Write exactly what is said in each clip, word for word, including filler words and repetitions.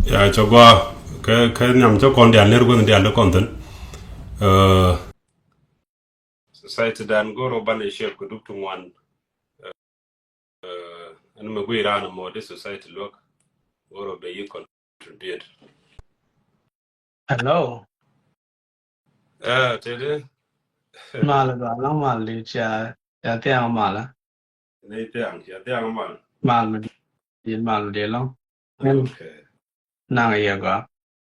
Ya, cɛ gɔaa. Kɛ, kɛ nhiam cɛ kɔn diaal ner guäth diaal di kɔn thin. Ɛ, society dan go̱o̱r ɔ banɛ shape kɛ dup ti ŋuan. Ɛ, ɛn mɛ guiy raan mɔ di society luäk go̱o̱r ɔ bɛ yi contribute. Hello. Ɛ, tëëdi. Mal gɔaa lɔŋ mal di cia, cia thiaŋ mal. Ni thiaŋ, cia thiaŋ mal. Mal mi di, mal mi di lɔŋ. Okay. Naŋ yɛ gɔaa.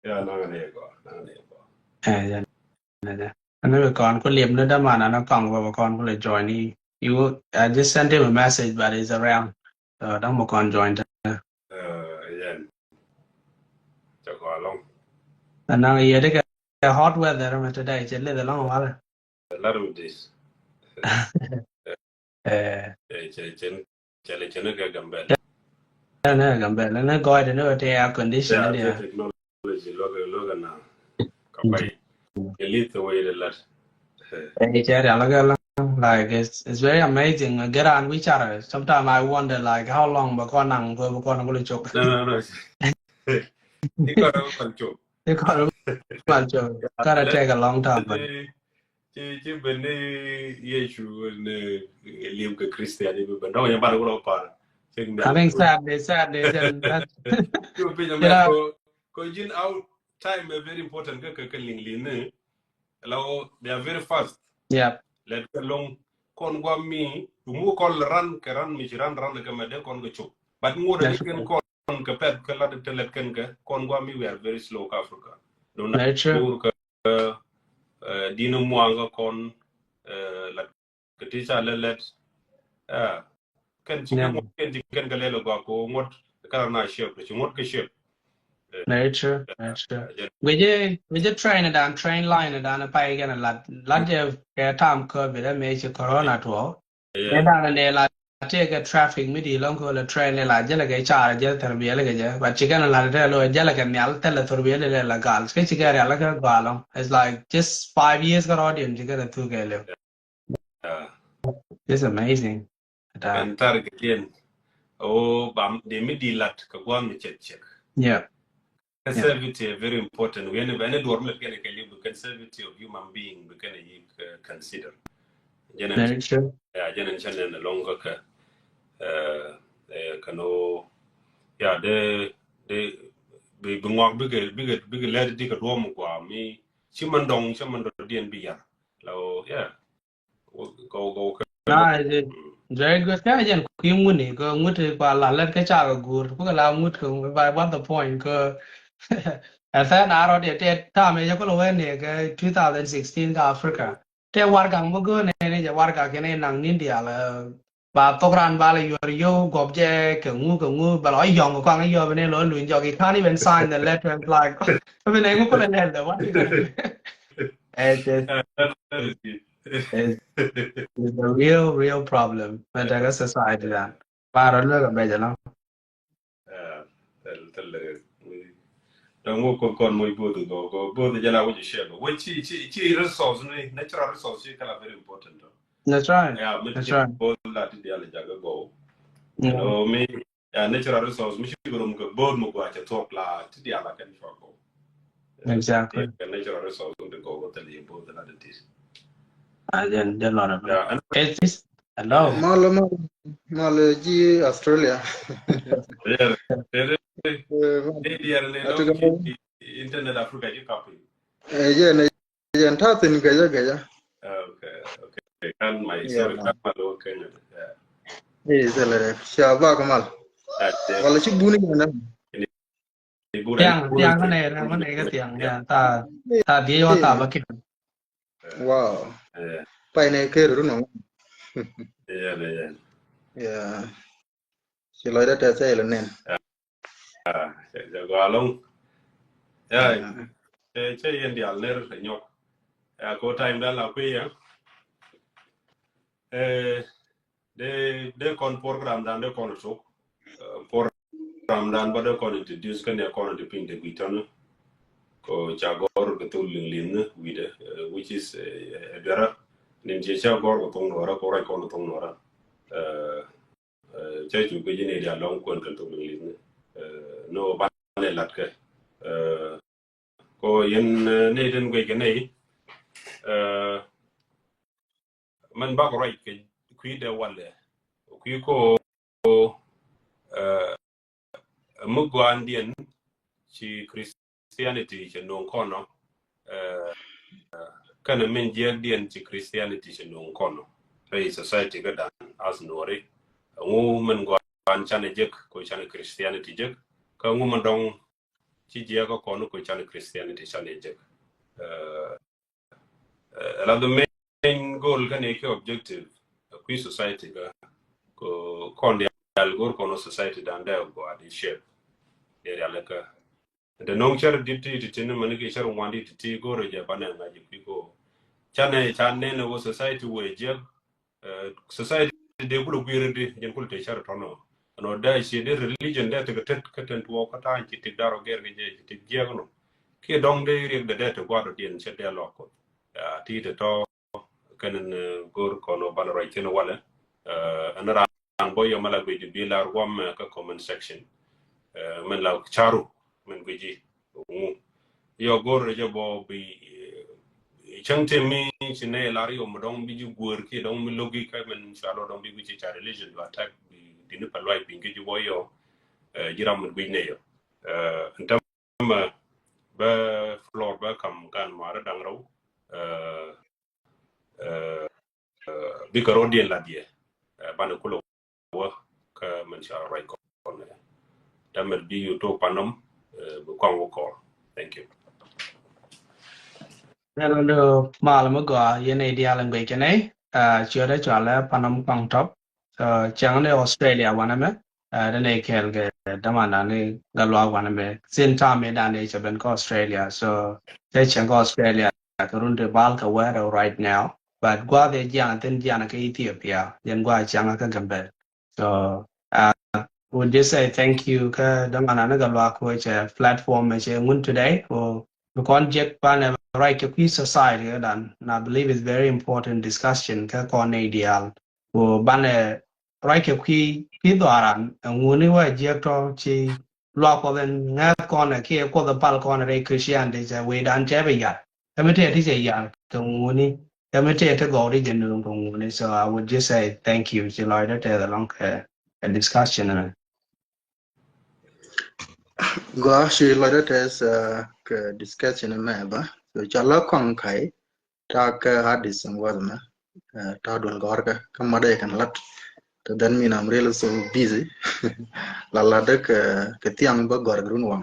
Ya, naŋ yɛ gɔaa, naŋ yɛ gɔaa. Ɛ, ya, ya, ya. Ɛn bi kɔn ku liep ni däman an kɔŋ bä bä kɔn ku lɛ join ni. You, I just sent him a message, but he's around. So däŋ bä kɔn join tɛ. Ɛ, yɛn. Cɛ gɔaa lɔŋ. Ɛn naŋ yɛ di kɛ hot weather mɛ today, cɛ lith ɛlɔŋ walɛ. Lar mi dis. Ɛ. Cɛ, cɛ, cɛ, cɛ lɛ cɛ ni kɛ Gambɛl. Cɛ ni kɛ Gambɛl, ni gɔɔydɛ ni wä ti air condition. Yeah, ni cɛ diɛ. Technology luäk, luäk na. Ka pay. Cɛ lith the way the lat. Ɛ, cɛ rial kɛ la. Like, it's, it's very amazing. Get on each other. Sometimes I wonder, like, how long bä kɔn naŋ, bä kɔn naŋ, bä kɔn naŋ, bä cok. No, no, no. Ikɔ rɛ kɔn cok. Ikɔ rɛ kɔn cok. Gotta take a long time, but ci, ci ben ni Yecu ni liu kɛ Christian ni ben dɔŋ ya bar wuro par. I think Saturday, Saturday, then that's, ci ben ya bar ko, ko jin out time is very important kɛ, kɛ, kɛ liŋ liŋ ni. Hello, they are very fast. Yep. Lɛt kɛ lɔŋ kɔn gua mi, tu mu kɔn ran kɛ ran mi ci ran ran kɛ mɛ de kɔn kɛ cok. But ŋuɔt ni kɛn kɔn kɛ pɛth kɛ lat te lɛt kɛn kɛ kɔn gua mi, we are very slow kɛ Africa. Don't know kɛ, ɛ, dini muaŋ kɛ kɔn, ɛ, lat kɛ ti ca lɛ lɛt. Ɛ, kɛn ci kɛn ŋuɔt kɛn ci kɛn kɛ lɛ lɛ gua ko ŋuɔt kɛ la na shape, ci ŋuɔt kɛ shape. Very true, very true. Guic jɛ, guic jɛ train dan, train line dan pay kɛn lat, lat jɛ kɛ tam covid ɛ mɛ ci corona tuɔ. Ɛ dan dee la tëë kɛ traffic mi di lɔŋ kɛ wä lɛ train lɛ la jälɛ kɛ car jälɛ thurbiɛl kɛ jɛ. But ci kɛn la tëë lɔ jälɛ kɛ nhial thilɛ thurbiɛl lɛ la gal. Kɛ ci kɛ rial kɛ gɔaa lɔŋ. It's like just five years kɛ rɔɔdiɛn ci kɛn a thuk kɛ lɛw. It's amazing. Ɛn thar kɛ tiɛn. O bam de mi di lat kɛ guam mi cɛk cɛk. Yeah. Conservative very important. When, when it work, can, can live conservative of human being, we can, uh, consider. Jɛn ɛn, very true. Yeah, jɛn ɛn channel along kɛ, uh, uh, kano, yeah, de, de, bi, bi ŋuak bikɛ, bikɛ, bikɛ lɛt di kɛ duɔm kua mi, ci man dɔŋ, ci man dɔŋ diɛn bi yar. Lo, yeah. Go, go, go. Nah, is it very good? Kä jɛn kui̱ ŋuni kɛ ŋut kua la lɛt kä ca kɛ guur kukɛ la ŋut kɛ by what the point kɛ. Ɛ thɛn a rɔt yɛ tɛt tam yɛ jɛ kulɛ wen ni kɛ two thousand sixteen kä Africa. Tɛ wargak mi go̱o̱r nɛ ni jɛ wargak kɛn inan ni diaal. Ba thok ran ba la yuɔr yio̱w gɔp jɛ kɛ ŋu kɛ ŋu ba la ɔ yɔŋ kɔaŋ yɔp ni lɔ luny jɔk. You can't even sign the letter and like, I mean, ŋu kulɛ lɛl dɛ, what is it? It's, it's, it's, it's a real, real problem. Mɛ tekɛ society dan. Ba rɔ lɛ kɛ bɛc alɔ. Thil, thil, dɔŋ wä kɔn, kɔn moc both go, go, both jɛ la wä jɛ share go. Wä ci, ci, ci resource ni, natural resource ci kala very important. That's right. Yeah, mi ti both la ti dial jaga go. You know, mi, yeah, natural resource, mi ci rum go both mo gua ca talk la ti dial la kan for go. Exactly. Natural resource go go tell you both la ti. Ajen, jɛ lɔrɛ. Yeah, and it's, hello. Malo, malo, malo ji Australia. Yeah, yeah, yeah, internet Africa ji kapin. Eh, yeah, ne, yeah, ta tin gaja gaja. Okay, okay. Kan my, yeah, sorry, man. Kan malo Kenya. Yeah. Eh, sele, shabak mal. Wala ci buni na. Tiang, tiang, mana ya, mana ya tiang, ya, ta, ta dia wa ta bakin. Wow. Pay ne ker ru no. Yeah, yeah. Ci lɔcdä tɛth cä ilɛ nɛn. Cɛ gɔaa ɛlɔ̱ŋ. Ya, cɛ, cɛ yɛn diaal ner ɛ nyɔk. Ya, ko time dan la kui̱ ya. Eh, de, de kɔn program dan de kɔn tok. Eh, program dan ba de kɔn introduce kɛn ya kɔn de piny de gui̱ tɔn. Ko ca gɔr kɛ thok liŋ liŋ wi̱dɛ, eh, which is, eh, eh, duɛra. Nin cɛ ca gɔr kɛ thok nuɔra, ko rɛc kɔn thok nuɔra. Eh, eh, cɛ cu gui̱ ji̱ ni diaal lɔŋ kuɛn kɛ thok liŋ liŋ. Eh, no ban nɛ lat kɛ. Ko yɛn nɛy tin guic kɛ nɛy, mɛn bak ruac kɛ kui̱dɛ walɛ kui̱ ko mi gɔaandiɛn ci Christianity cɛ no̱o̱ŋ kɔnɔ, kɛnɛ min jiɛkdiɛn ci Christianity cɛ no̱o̱ŋ kɔnɔ rɛy society kä dan as Nuɔri. Ɛŋu min gɔaan canɛ jek ko canɛ Christianity jek, kä ɛŋu min dɔŋ ci jiɛk kä kɔn ko canɛ Christianity canɛ jek. Ɛ la the main goal kä ni ki objective ɛ kui̱ society kä ko kɔn dial go̱r kɔn society dan dɛ gɔaa di shape. Dee rial kä dee no̱ŋ cär dit ti ti ti ni mani ki cär ŋuan di ti ti go̱r jɛ banɛ ŋa̱c kui̱ ko canɛ canɛ ni wä society wä jiɛk. Society dee kulɛ gui̱i̱r di jɛn kulɛ te cär tɔnɔ. Ɛnɔ dee ci dee religion dee tekɛ tet kä ten tuɔɔk kä ta̱a̱ ci tik darɔ gɛr kɛ jɛ ci tik jiɛk nɔ. Kiɛ dɔŋ dee riɛk dee dee te gua̱a̱r dɔ̱diɛn cɛ dee lɔk kuth. Ti te tɔ kɛn ni go̱r kɔn ɔ banɛ ruac thin walɛ. Ɛn raan bɔ yɔ mɛ la guic di bi lar guam kä comment section. Mɛn la caru mɛn guic ji ŋu. Yɔ go̱r rɛ jɛ bɔ bi cäŋ tëë mi ci nɛ lar yɔ mi dɔŋ bi ji̱ guäär kiɛ dɔŋ mi lo̱k ikä mɛn cua lɔ dɔŋ bi guic ci ca religion du attack bi dini pa luac piny kä ji̱ wä yɔ. Ji̱ ram mi guic nɛ yɔ ɛn täämɛ bä floor bä kam gan marä da̱ŋ rɛw. Bikɛ rɔ̱diɛn la diɛ banɛ kulɛ wä kä mɛn ca ruac kɔn. Dämɛ bi yu tok panom bi kɔŋ wä kɔr. Thank you. Nɛ rɔndɔ mal mi gɔaa yɛn i̱ diaal in guic kɛ nɛy. Ciötdä cualɛ panom kɔŋ tɔp. Cäŋ ni Australia wanɛ mɛ. Dɛ nɛy kɛɛl kɛ dämandan ni gat luaak wanɛ mɛ. Sin tam mi dan ni cɛ ben kä Australia. So cɛ cäŋ kä Australia kɛ run ti bal kɛ wɛɛrɛ right now. But gua̱a̱th ɛ jian thin jian kä Ethiopia. Yɛn gua̱a̱th cäŋ kä Gambel. So I would just say thank you kä dämandan ni gat luaak kɛ wä cɛ platform mɛ cɛ ŋun today. Kɛ bi kɔn jek banɛ ruac kɛ kui̱ society dan. And I believe it's very important discussion kä kɔn nɛy diaal. Kɛ banɛ ruac kɛ kui̱ kui̱ dhɔaran ɛŋuni wä jiɛk tɔ ci luak Kuɔth ɛn ŋäth kɔn ɛ kiɛ Kuɔth ɛ pal kɔn ɛ rɛy Christianity cɛ wecdan cɛ bi yar. Kɛ mi tëë ti cɛ yar kɛ ŋuni. Kɛ mi tëë ti gɔw ti jɛ nööŋ kɛ ŋuni. So I would just say thank you ci lɔcdä tɛth ɛlɔ̱ŋ kɛ discussion ɛmɛ. Gɔaa ci lɔcdä tɛth kɛ discussion ɛmɛ bä. So ca lɔ kɔŋ ka̱y ta̱a̱ kɛ hardis ɛn wäth ɛmɛ. Ta̱a̱ duel gɔ̱rkä kä mat dee kɛn lat. Kɛ dhɛn min I'm really so busy. La lat dee kɛ thiaŋ bä gɔ̱r kɛ run waŋ.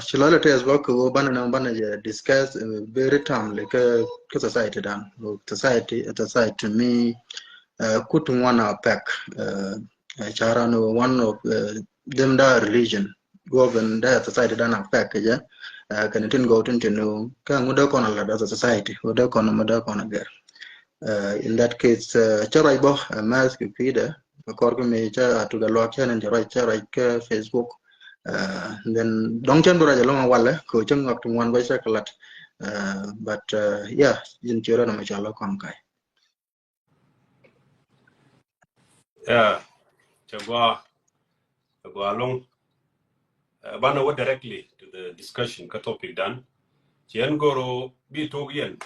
Ci lɔcdä tɛth bä kɛ ɣöö banɛ nɛ banɛ jɛ discuss very timely kä society dan. Society, society mi kut ŋuan a pɛk. Caran one of them da religion. Guɔ ben da society dan a pɛk kɛ jɛ. Kɛn tin gɔw tin tin kä ŋut dee kɔn a lat da society ŋut dee kɔn mɛ dee kɔn a gɛr. In that case cä ruac bɔ mɛth kɛ kui̱dɛ kɛ kɔr kä mi cä a tuk a luak cä nen cä ruac cä ruac kä Facebook. Then dɔŋ cän bi ruac a lɔŋ a walɛ kɛ cä ŋɔk ti ŋuan bä cä kɛ lat. But yeah, jin ci ruac nɔmɔ ca lɔ kɔn ka̱y. Yeah, cɛ gua, cɛ gua lɔŋ. Banɛ wä directly to the discussion kä topic dan. Ci ɛn goro bi tok yɛn.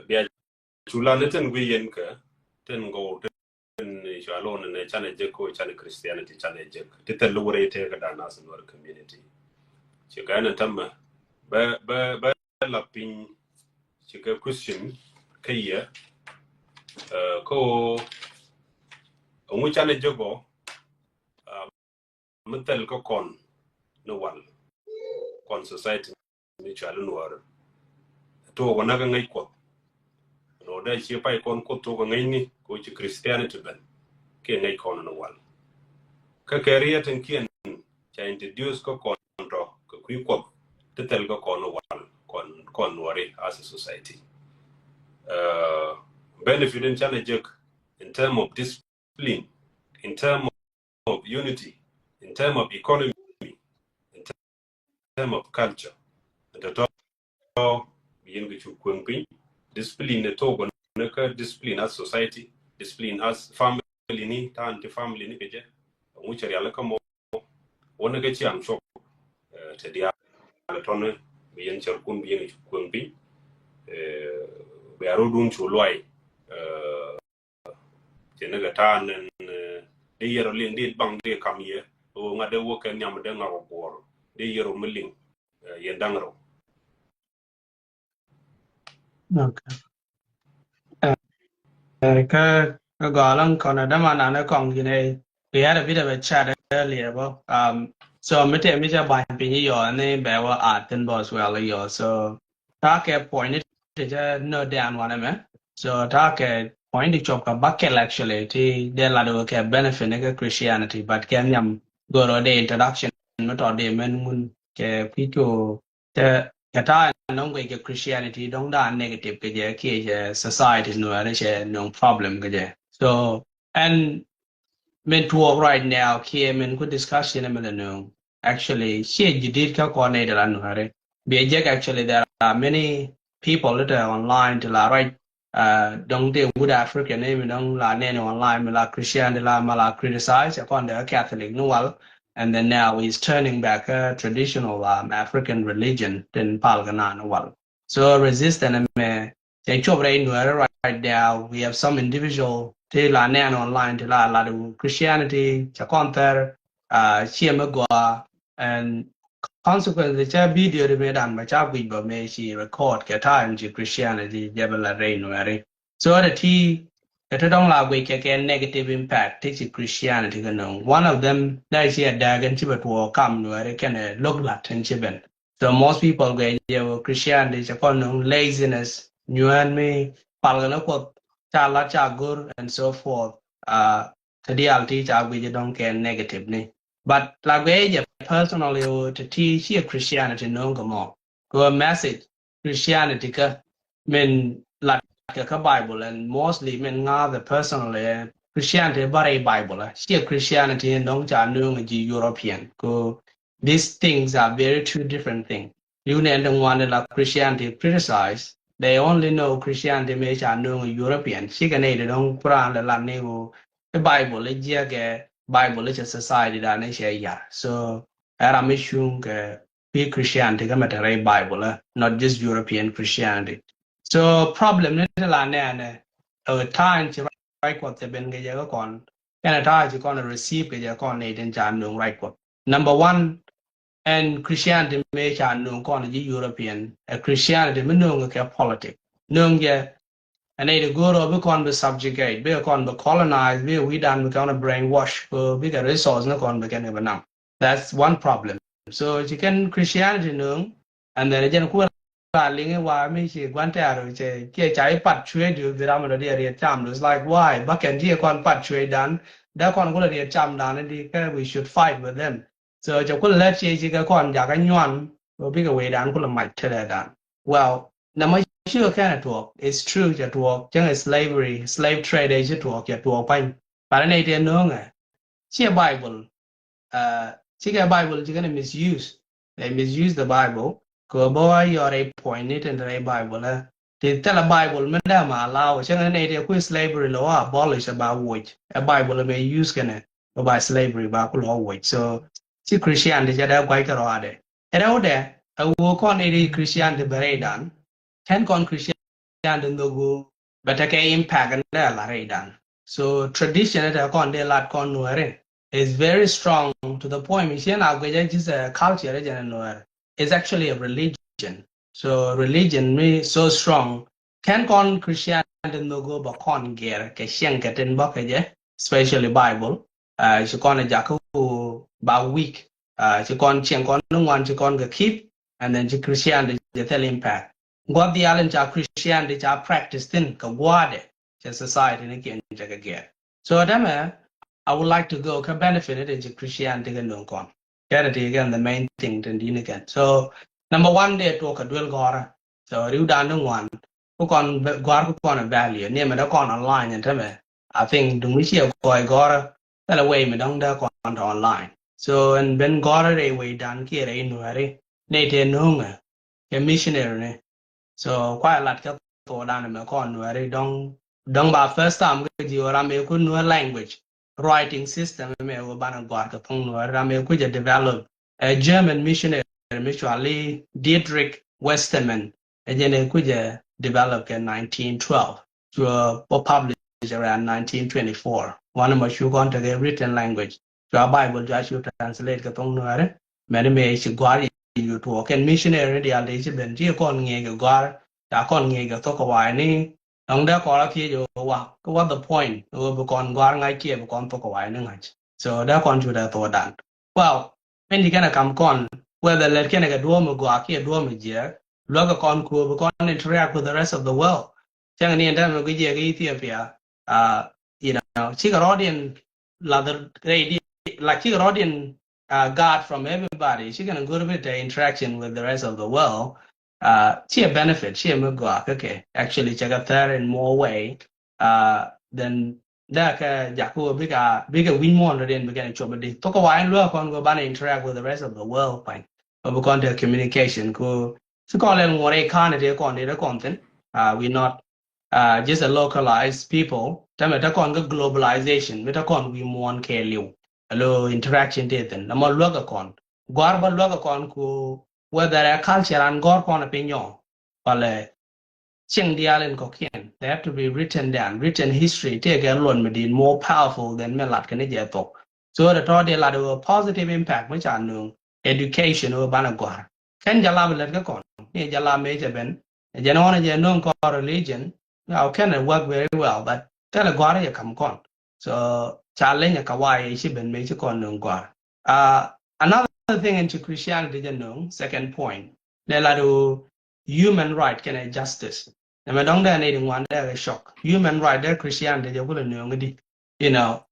Bia culan ni ten gui yɛn kɛ ten goro ten cua lon ni canɛ jek ko canɛ Christianity canɛ jek ti thil wurɛ ite kɛ dan as Nuer community. Ci kɛ ɛn tɛmɛ bɛ bɛ bɛ la piny ci kɛ question kä yɛ. Ko ŋu canɛ jek ɔ mi thil kä kɔn ni wal kɔn society mi cual Nuɔr. Tuɔk wä näk ŋäc Kuɔth. Nɔ dee ci pay kɔn Kuoth tuɔk ŋäc ni ko ci Christianity ben kiɛ ŋäc kɔn ni wal. Kä kɛ riet in kiɛn ca introduce kä kɔn tɔ kɛ kui̱ Kuɔth ti thil kä kɔn ni wal kɔn kɔn Nuɔri as a society. Benefit in canɛ jek in term of discipline, in term of unity, in term of economy, in term of culture. Ɛn tɔ̱tɔ̱ bi yɛn kɛ cu kueŋ piny. Discipline ni thok ni kä discipline as society, discipline as family ni, ta̱a̱n ti family ni kɛ jɛ. Ŋu cɛ rial kä mɔ Wä ni kä ciaŋ cop, ɛ, te diaal tɔni, bi yɛn cärkun, bi yɛn cu kueŋ piny, ɛ, bia rɔdun cu luay, ɛ, cɛ ni kɛ ta̱a̱ nɛn, ɛ, dee yɛr ɔ liŋ, dee baŋ, dee kam yɛ, ɣöö ŋa̱t dee wä kɛ nhiam, dee ŋa̱t ɔ guɔ̱ɔ̱r, dee yɛr ɔ mi liŋ, ɛ, yɛn da̱ŋ rɛw. Okay. Ɛ, ɛ, kä, kä gɔaa ɛlɔ̱ŋ kɔn ɛ däman an ɛ kɔŋ ji̱n ɛ, we had a bit of a chat earlier bä. Um, so mi tëë mi cä ba̱ny piny i̱ yɔ, ni bɛ wä at thin bä as well i̱ yɔ. So ta̱a̱ kɛ point ni ti cä note down wanɛ mɛ. So ta̱a̱ kɛ point ti cuɔp kɛ bäkɛl actually ti dee lat wä kɛ benefit ni kɛ Christianity, but kɛ nhiam go̱rɔ dee introduction mi tɔt dee mɛn ŋun kɛ kui̱ cu Kɛ, kɛ ta̱a̱ ɛn nɔŋ guic kɛ Christianity dɔ̱ŋ da̱a̱n negative kɛ jɛ kiɛ jɛ society nuɛɛrɛ cɛ nöŋ problem kɛ jɛ. So ɛn min tuɔɔk right now kiɛ min ku discussion ɛmɛ lɛ nöŋ. Actually ciɛ jidit kä kɔn nɛy dɛ la nuɛɛrɛ. Biɛ jek actually there are many people that are online ti la ruac, uh, dɔŋ dee wut African ni mi dɔŋ la nɛn online mi la Christian di la ma la criticize ɛ kɔn dee Catholic ni wal, and then now he's turning back a traditional, um, African religion tin pal kɛ naan ni wal. So resistance ɛmɛ cɛ cop rɛy nuɛɛrɛ right now. We have some individual ti la nɛn online ti la lat Christianity cɛ kɔn thɛr, uh, ciɛ mi gɔaa, and consequently cä video di mëë dan bä ca guic bä mëë ci record kɛ ta̱a̱ in ci Christianity jɛ bä la rɛy nuɛɛri. So ɛ ti, ɛ ti dɔ̱ŋ la guic kɛ kɛ negative impact ti ci Christianity kɛ nöŋ. One of them, that is a dääk in ci bɛ tuɔɔk kam nuɛɛri kɛnɛ lo̱k lat in ci ben. So most people guic jɛ wä Christianity cɛ kɔn nöŋ laziness, nyuɛn mi pal kɛ ni Kuoth ca lat ca go̱r and so forth. Uh, ti diaal ti ca guic jɛ dɔ̱ŋ kɛ negative ni. But la guic jɛ personally wä ti ti ci Christianity nöŋ kɛ mɔ. Kɛ wä message Christianity kä min lat kɛ kä Bible, and mostly min ŋa̱th personally, eh, Christianity bä rɛy Bible, eh. Ciɛ Christianity in dɔ̱ŋ ca nööŋ ji̱ European. Kɛ these things are very two different things. Liw nɛn di ŋuan di la Christianity criticize, they only know Christianity mëë ca nööŋ European. Cikɛ nɛy di dɔ̱ŋ kuran lɛ lat ni ɣöö i̱ Bible i̱ jiäkɛ Bible i̱ cɛ society dan i̱ cɛ yar. So ɛ ram mi cuŋ kɛ kui̱ Christianity kä mɛ te rɛy Bible, eh, not just European Christianity. So problem ni ti la nɛɛnɛ, ɛ, ta̱a̱ in ci ruac Kuɔth cɛ ben kɛ jɛ kä kɔn, kɛnɛ ta̱a̱ ci kɔn receive kɛ jɛ kɔn ni tin ca nööŋ ruac Kuɔth. Number one, ɛn Christianity mëë ca nööŋ kɔn ji̱ European, ɛ Christianity mi nööŋ kɛ politic. Nööŋ jɛ, ɛn nɛy ti go̱o̱r ɔ bi kɔn bi subjugate, bi kɔn bi colonize, bi wi̱i̱dan bi kɔn brainwash, kɛ bikɛ resource ni kɔn bi kɛn kɛ bi naŋ. That's one problem. So ci kɛn Christianity nööŋ, and then jɛn ku la liŋ i̱ wa mi ci gua̱n tɛ̈r cɛ kiɛ ca i̱ pat cuëëc du bi ram lɔ di a riet cam du. It's like, why? Ba kɛn ci kɔn pat cuëëc dan, dee kɔn ku la riet cam dan di kɛ we should fight with them. So cɛ ku lɛ lɛt ci ci kɛ kɔn jakä nyuan, bikɛ wecdan ku la mac tɛlɛ dan. Well, nɛ mɔ ci kɛ kɛn a tuɔɔk. It's true, cɛ tuɔɔk, cäŋ slavery, slave trade, ci tuɔɔk, cɛ tuɔɔk pa̱ny. But nɛy tɛ nööŋɛ, ciɛ Bible, uh, cikɛ Bible cikɛ ni misuse. They misuse the Bible. Kɛ bä wa yɔr a point ni tin rɛy Bible, eh. Ti thilɛ Bible mi dee ma allow, cäŋ ni nɛy ti ku slavery lɛ wa abolish, ba woc. Ɛ Bible mɛ use kɛnɛ, bä ba slavery ba ku lɔ woc. So ci Christianity cɛ dee guac kɛ rɔadɛ. Ɛ rɛwdɛ, ɛ wä kɔn ni ri Christianity bɛ rɛy dan. Kɛn kɔn Christianity nhök wä bɛ tekɛ impact ni dee la rɛy dan. So tradition ni te kɔn dee lat kɔn Nuɛri is very strong to the point mi cien a guic a just a culture jɛn a Nuɛri. It's actually a religion. So religion mi so strong. Kɛn kɔn Christianity nhök wä bɛ kɔn gɛr kɛ cieŋ kɛ tin bä kɛ jɛ, especially Bible. Uh, ci kɔn a jakä wä ba weak. Uh, ci kɔn cieŋ kɔn ni ŋuan ci kɔn kɛ keep, and then ci Christianity jɛ thil impact. Gua̱th diaal in ca Christianity ca practice thin kɛ gua̱a̱dɛ, cɛ society ni kiɛn cɛ kɛ gɛr. So dämɛ, I would like to go kɛ benefit ni tin ci Christianity kɛ nöŋ kɔn. Kɛn ti kɛn the main thing tin dini kɛn. So number one, dee tuɔk kɛ duel gɔrä. So riw dan ni ŋuan, ku kɔn be-, gɔr ku kɔn a value. Ni mɛ dee kɔn online ɛn tämɛ, I think duŋ mi ciɛ gɔy gɔrä, thilɛ way mi dɔ̱ŋ dee kɔn tɔ online. So ɛn ben gɔrä rɛy way dan kiɛ rɛy Nuɛri, nɛy tɛ nööŋɛ kɛ missionary ni. So kuay lat kɛ thok dan mɛ kɔn Nuɛri dɔ̱ŋ, dɔ̱ŋ ba first time kɛ ji̱ ram ɛ ku Nuer language. writing system mɛ wä banɛ gɔ̱a̱r kɛ thoŋ Nuäär ram mɛ kucɛ develop a German missionary mi cɔal i̱ Dietrich Westermann. Ɛ jɛn ɛ kucɛ develop kɛ nineteen twelve. Cuɛ bä publish around nineteen twenty-four. Wanɛ mɔ cu kɔn tekɛ written language. Cua Bible cua cu translate kɛ thoŋ Nuäärɛ. Mɛni mëë ci gɔ̱a̱r i̱ cu tuɔɔk kɛn missionary diaal tëë ci ben ci kɔn ŋi̱eec kɛ gɔ̱a̱r. Ca kɔn ŋi̱eec kɛ thok kɛ wa̱a̱ ni. Dɔ̱ŋ dee kɔn rɔ thiec ɛ wa, kɛ what the point ɛ wä bi kɔn gɔ̱a̱r ŋa̱c kiɛ bi kɔn thok kɛ wa̱a̱ ni ŋa̱c. So dee kɔn cu dee thok dan. Well, mɛn ci kɛn ɛ kam kɔn whether lɛt kɛn ɛ kɛ duɔ̱ɔ̱m ɛ gɔaa kiɛ duɔ̱ɔ̱m ɛ jiɛɛk, luäk kɛ kɔn ku bi kɔn interact with the rest of the world. Cäŋ ni ɛn tɛmɛ guic yɛ kɛ Ethiopia, uh, you know, cikɛ rɔɔdiɛn lath rɛy di, like, cikɛ rɔɔdiɛn, uh, guard from everybody. Cikɛ ni good bit interaction with the rest of the world. Uh, ci a benefit, ci a mi gɔaa kɛ kɛ. Actually, cɛ kɛ thɛr in more way. Uh, then dee kɛ jakä wä bikɛ, bikɛ wi̱ny muɔ̱ɔ̱n rɔɔdiɛn bikɛ ni cop di. Thok kɛ wa in luäk kɔn kɛ banɛ interact with the rest of the world pany. Wä bi kɔn te communication ku ci kɔn lɛl ŋuɔrɛ i̱ ka̱n ite kɔn ite kɔn thin. Uh, we not, uh, just a localized people. Tɛmɛ te kɔn kä globalization mi te kɔn wi̱i̱ muɔ̱ɔ̱n kɛɛliw. Alo interaction te thin. Namɔ luäk kɛ kɔn. Gɔ̱a̱r bä luäk kɛ kɔn ku whether a culture an gɔ̱r kɔn a piny nyɔ. Palɛ cieŋ diaal in kɔ̱kiɛn. They have to be written down. Written history tëëkɛ luɔt mi di̱i̱t more powerful than mi lat kɛ ni jɛ thok. So the tɔ̱ dee lat wä positive impact mi ca nööŋ education wä banɛ gɔ̱a̱r. Kɛn jɛ lap lät kä kɔn ni jɛ lap mëë cɛ ben. Jɛ ni ɣɔn jɛ nööŋ kɔn religion. Now kɛn ɛ work very well, but thilɛ gɔ̱a̱r jɛ kam kɔn. So ca leny ɛ ka wa̱a̱ yɛ ci ben mëë ci kɔn nööŋ gɔ̱a̱r. Uh, another thing in ci Christianity jɛ nööŋ, second point. Lɛ lat wä human right kɛnɛ justice. Nɛmɛ dɔ̱ŋ dee ni di ŋuan dee kɛ shock. Human right dee Christianity jɛ kulɛ nööŋ di. You know,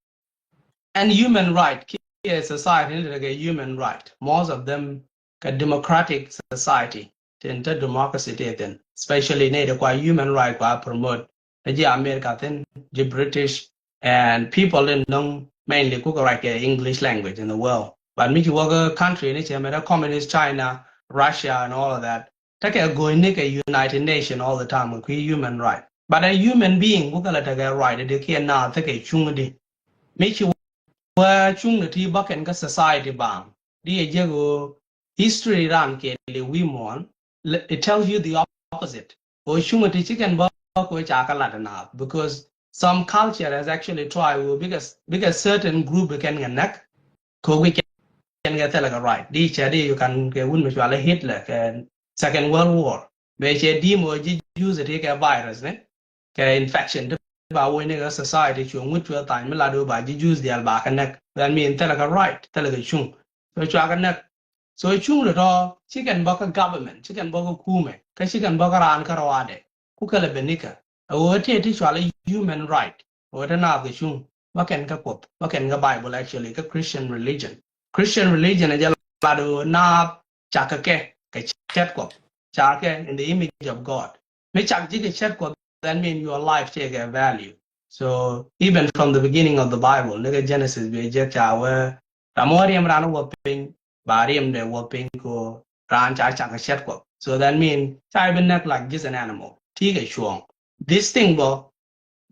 and human right kiɛ society ni tekɛ human right. Most of them kɛ democratic society. Tin te democracy te thin. Especially ni di kua human right kua promote. Ni ji̱ America thin, ji̱ British, and people in nɔŋ mainly kukɛ ruac kɛ English language in the world. But mi ci wä kä country ni cɛ mɛ dee communist China, Russia and all of that. Tekɛ go̱o̱ny ni kɛ United Nation all the time kɛ kui̱ human right. But a human being kukɛ la tekɛ right di kiɛ naath tekɛ cuŋ di. Mi ci wä cuŋ ni ti bä kɛn kä society baaŋ. Di ɛ jek ɣöö history ran kɛ li wi̱i̱ muɔ̱ɔ̱n, it tells you the opposite. Ɣöö cuŋ ti ci kɛn bä kɛ ca kä lat naath because some culture has actually tried ɣöö bikɛ, bikɛ certain group kɛn kɛ näk. Kɛ ɣöö kɛn kɛ thilɛ kɛ right. Di cɛ di you can kɛ wun mi cualɛ Hitler kɛ Second World War. Bɛ cɛ di mɔ ji̱ Jews ti kɛ virus ni kɛ infection ti ba woc ni kɛ society cuɛ ŋut cuɛ thany mi lat wä ba ji̱ Jews diaal ba kɛ näk. That mean thilɛ kɛ right, thilɛ kɛ cuŋ. So cua kɛ näk. So cuŋ lɛ tɔ ci kɛn bä kä government, ci kɛn bä kä kumɛ, kä ci kɛn bä kä raan kä rɔadɛ. Ku kɛ lɛ ben nikä. Ɛ ɣöö tëë ti cualɛ human right. Ɣöö te naath kɛ cuŋ. Bä kɛn kä Kuoth, bä kɛn kä Bible actually, kä Christian religion. Christian religion ɛ jɛ lat ɣöö naath cakɛ kɛ kɛ cɛt Kuɔth. Cakɛ in the image of God. Mi cak ji̱ kɛ cɛt Kuɔth, that mean your life cɛ kɛ value. So even from the beginning of the Bible, ni kɛ Genesis bi jɛ ca wee ram wä riɛm ran wä piny, ba riɛm dɛ wä piny ko ran ca cak kɛ cɛt Kuɔth. So that mean ca bi näk like just an animal. Ti kɛ cuɔ̱ɔ̱ŋ. This thing bä,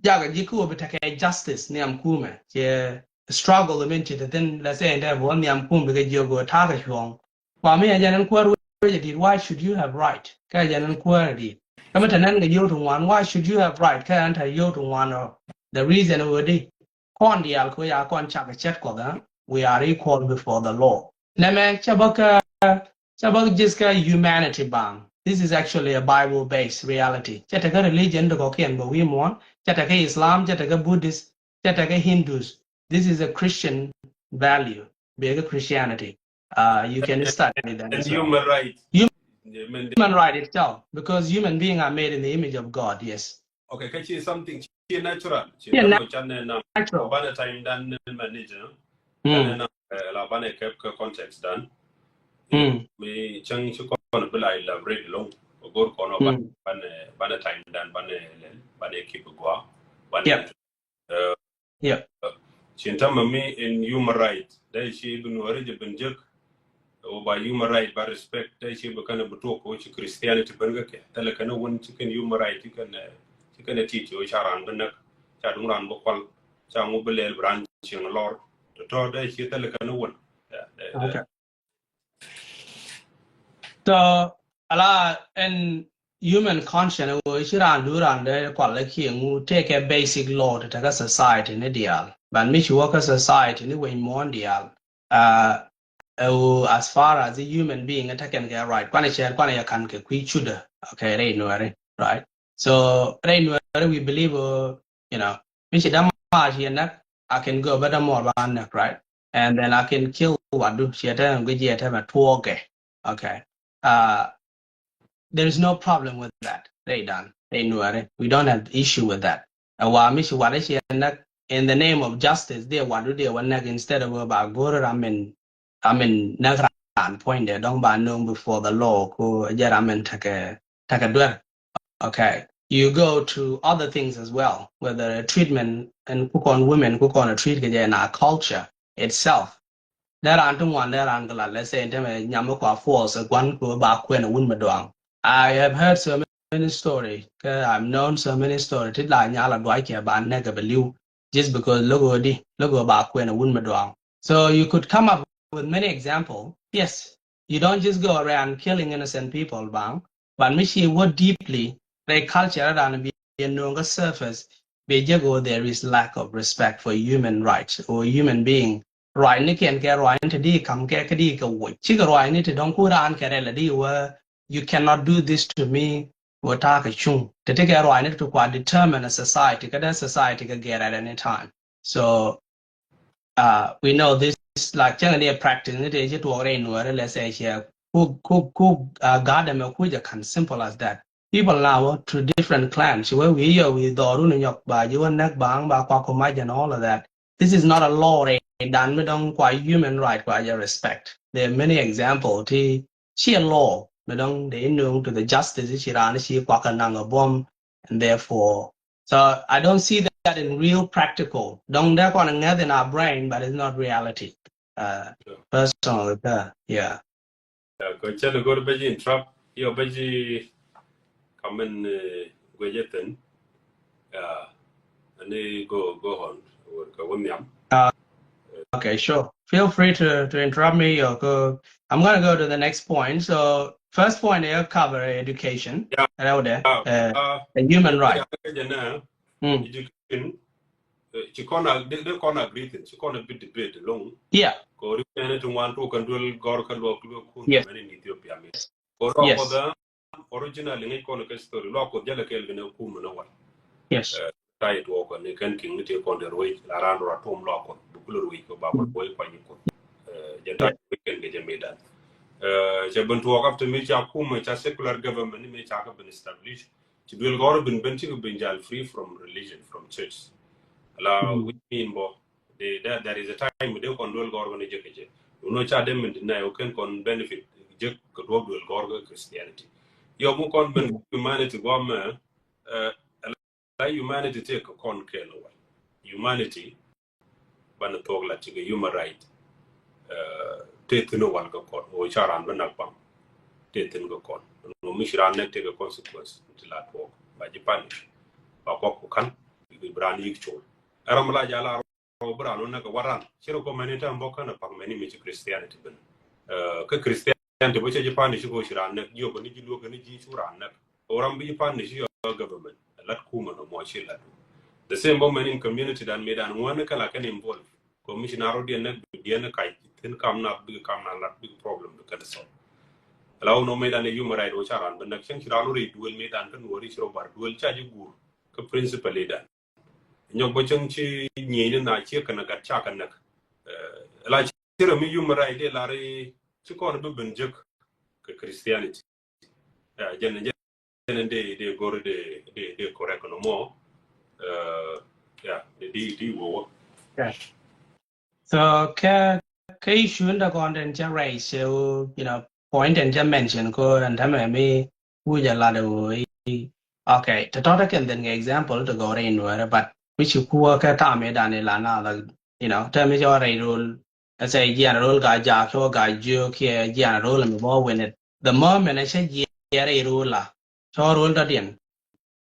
jakɛ ji̱ kä wä bi tekɛ justice nhiam kumɛ. Cɛ struggle min ci te thin, let's say, in dɛ bä nhiam kum bikɛ jiök wä ta̱a̱ kɛ cuɔ̱ɔ̱ŋ. Kua mi a jɛn ɛn kuäär wecɛ dit, why should you have right? Kä a jɛn ɛn kuäär dit. Kä mi te nɛn kɛ yio̱w ti ŋuan, why should you have right? Kä ɛn te yio̱w ti ŋuan ɔ. The reason wä di. Kɔn diaal kɛ wä ya kɔn cak kɛ cɛt Kuɔth ɛ. We are equal before the law. Nɛmɛ cɛ bä kä, cɛ bä ji̱th kä humanity baaŋ. This is actually a Bible based reality. Cɛ tekɛ religion ti kɔ̱kiɛn bä wi̱i̱ muɔ̱ɔ̱n. Cɛ tekɛ Islam, cɛ tekɛ Buddhist, cɛ tekɛ Hindus. This is a Christian value. Bɛ kɛ Christianity. Uh, you can study that And as well. Human right. Human Mɛn di. Human right itself, because human being are made in the image of God, yes. Okay, kä ci something ci natural. Ci Yeah, natural. Can nɛ nam. Natural. Banɛ time dan ni manage. Mm. Can nam la banɛ kɛp kä context dan. Mm. Mi cäŋ ci kɔn bi la elaborate long. Gor kɔn ba Mm. banɛ banɛ time dan banɛ lɛl banɛ keep gua. Banɛ Yeah. Yeah. Cin tamɛ mi in human right. Dee ci bi nuɔri jɛ bin jek. Wä ba human right ba respect. Dee ci bi kɛn bi tuɔk wä ci Christianity bin kɛ kɛ. Thilɛ kɛn wun ci kɛn human right ci kɛn ci kɛn teach wä ca ran bi näk. Ca duŋ ran bi kual. Ca ŋu bi lɛl bi ran cieŋ lɔr tɔ̱tɔ̱ dee ci thil kɛn wun. Yeah, dee- dee- Okay. So, ala ɛn human conscience wee ci raan du raan dee kual la kiɛ ŋu, tëëkɛ basic law ti tekɛ society ni diaal. But mi ci wä kä society ni wec muɔ̱ɔ̱n diaal, uh, ɛ wee as far as a human being, ɛ tekɛn kɛ right. Kuanɛ cɛɛt, kuanɛ yɛ kan kɛ kui̱ cudä. Okay, rɛy Nuɛri, right? So rɛy Nuɛri, we believe, uh, you know, mi ci dämaar ci yɛ näk, I can go bä dämaar ba näk, right? And then I can kill wadu, ci yɛ tɛmɛ guic, yɛ tɛmɛ tuɔɔkɛ. Okay. Uh, there is no problem with that. Rɛy dan, rɛy Nuɛri, we don't have issue with that. Ɛ wa mi ci wadu ci yɛ näk, in the name of justice, dee wadu dee wä näk, instead of ba go̱r ram in I mean, näk raan puɔ̱nydɛ dɔ̱ŋ ba nööŋ before the law, ku jɛ ram in tekɛ, tekɛ duer. Okay. You go to other things as well, whether a treatment, ɛn ku kɔn women, ku kɔn a treat kɛ jɛ in our culture itself. Dee raan ti ŋuan, dee raan kɛ la, let's say, in tɛmɛ nyam mi kua force, ɛ gua̱n ku ba kuɛn a wun mi duaŋ. I have heard so many story, kɛ I've known so many story, ti la nyal a duac kɛ ba näk kɛ bɛ li̱w, just because logo di, logo ba kuɛn a wun mi duaŋ. So you could come up with many examples. Yes, you don't just go around killing innocent people, bang, but mi ci wä deeply, rɛy culture dan bi, bi nööŋ kä surface, bi jɛ go, there is lack of respect for human rights or human being. Ruacni kɛn kɛ ruacni ti di kam kɛ, kɛ di kɛ woc. Cikɛ ruacni ti dɔ̱ŋ ku raan kɛ rɛl di wä, you cannot do this to me, wä ta̱a̱ kɛ cuŋ. Ti ti kɛ ruacni ti kua determine a society, kɛ dee society kɛ gɛr at any time. So, uh, we know this, like, cäŋ ni a practice ni ti ci tuɔɔk rɛy Nuɛri, let's say, ciɛ ku, ku, ku, uh, gaat ɛmɛ ku jɛ kan, simple as that. People now, uh, to different clans. Ci wee wi̱i̱ yɔ wi̱i̱ dhɔru ni nyɔk ba ji̱ wä näk baŋ ba kua ku mac and all of that. This is not a law rɛy dan mi dɔ̱ŋ kua human right kua jɛ respect. There are many example ti ci a law mi dɔ̱ŋ dee nööŋ to the justice ci raan ci kua kɛ naŋ a buɔ̱m, and therefore, so I don't see that in real practical. Dɔ̱ŋ dee kɔn ŋäth in our brain, but it's not reality. Uh, personally, uh, yeah. Kɔ cɛn go̱r bɛ ji̱ interrupt, yɔ bɛ ji̱ kamin guecɛ thin. Ani go, go on, wor kɛ wä nhiam. Uh, okay, sure. Feel free to, to interrupt me. Or go, I'm gonna go to the next point. So first point here cover education. Yeah. Rɛwdɛ, yeah. Uh, a human right. Yeah, kɛ jɛ nɛ, mm, education. Ci kɔn a, de, de kɔn agree thin, ci kɔn a bi debate along. Yeah. Kɔ ri kɛn ti ŋuan tu kan duel gɔr ka luɔk luɔk kun, yes, mɛn in Ethiopia mi. Kɔ rɔ, yes, kɔ da original ŋic kɔn ka story luɔk kɔ jala kɛl gɛn kum na wal. Yes. Tayi tuɔ kɔ ni kɛn king ni ti kɔn de ruec la ran rɔ tum luɔk kɔ bukul ruec kɔ ba kɔ boy kɔ ni kɔ. Jɛ tayi kɛn gɛ jɛ mi dan. Cɛ ben tuɔ kap ti mi ca kum ca secular government mi ca ka ben establish. Ci duel gɔr bin ben ci bin jal free from religion, from church. Ala, mm, which mean bɔ, de, that, there is a time de kɔn duel gɔr kɔn jek jek. You know, ca dem min deny, o ken kɔn benefit jek kɛ duel gɔr kɛ Christianity. Yɔ mu kɔn ben, mm, humanity gɔm, eh, ala humanity te kɛ kɔn kɛ lɔ wal. Humanity banɛ thuɔk la cikɛ human right. Te thin wal kɛ kɔn, o ca ran bä nak pam. Te thin kɛ kɔn. No mi ci ran nɛk tekɛ consequence ti la thuɔk. Ba ji̱ punish. Ba kɔk ku kan bi ran yik col. Ɛ ram la jala rɔ bi ran wä nɛk kɛ waran. Ci rɔ kɔ mɛni tɛm bɔ kɛn ɛ pak mɛni mi ci Christianity ben. Kɛ Christianity bä cɛ ji̱ punish kɔ ci ran nɛk. Jiɔ kɛ ni ji̱ luɔk kɛ ni ji̱ cu ran nɛk. Ram bi ji̱ punish yɔ government lat kumä nɔ mɔ ci lat. The same bä mɛn in community dan mi dan ŋuan kɛ la kɛn involve. Commissioner rɔ diɛn nɛ diɛn nɛ kac thin kam na big kam na lat big problem bi kɛn sɔ. La wä nɔ mi dan human right wä ca ran bä nɛk cɛn ci ran wä ri duel mi dan kɛn wä ri ci rɔ bar duel ca ji̱ gur kɛ principle i dan. Nyɔk bä cäŋ ci nyieny ni na ciek kɛn a gat ca kɛ näk. La ci rɛ mi human right dee la ri ci kɔn bi ben jek kɛ Christianity. Jɛn jɛn dee dee go̱r dee dee dee correct nɔ mɔ. Yeah, dee dee dee wä wä. So kɛ kɛ issue in da kɔn den cɛ raise, so, you know, point in cɛ mention ko and tɛmɛ mi wujɛ lat ɛ wä. Okay, tɛ tɔt kɛn den kɛ example to go in where, but mi ci kuwä kɛ tam i dan i la na la, you know, tɛ mi cɛ wä rɛy rol. Ɛ sɛ jian rol ka jak cɛ wä ka jiök kiɛ jian rol mi bɔ win it. The moment ɛ cɛ jian rɛy rol la cɛ wä rol dɔ̱diɛn.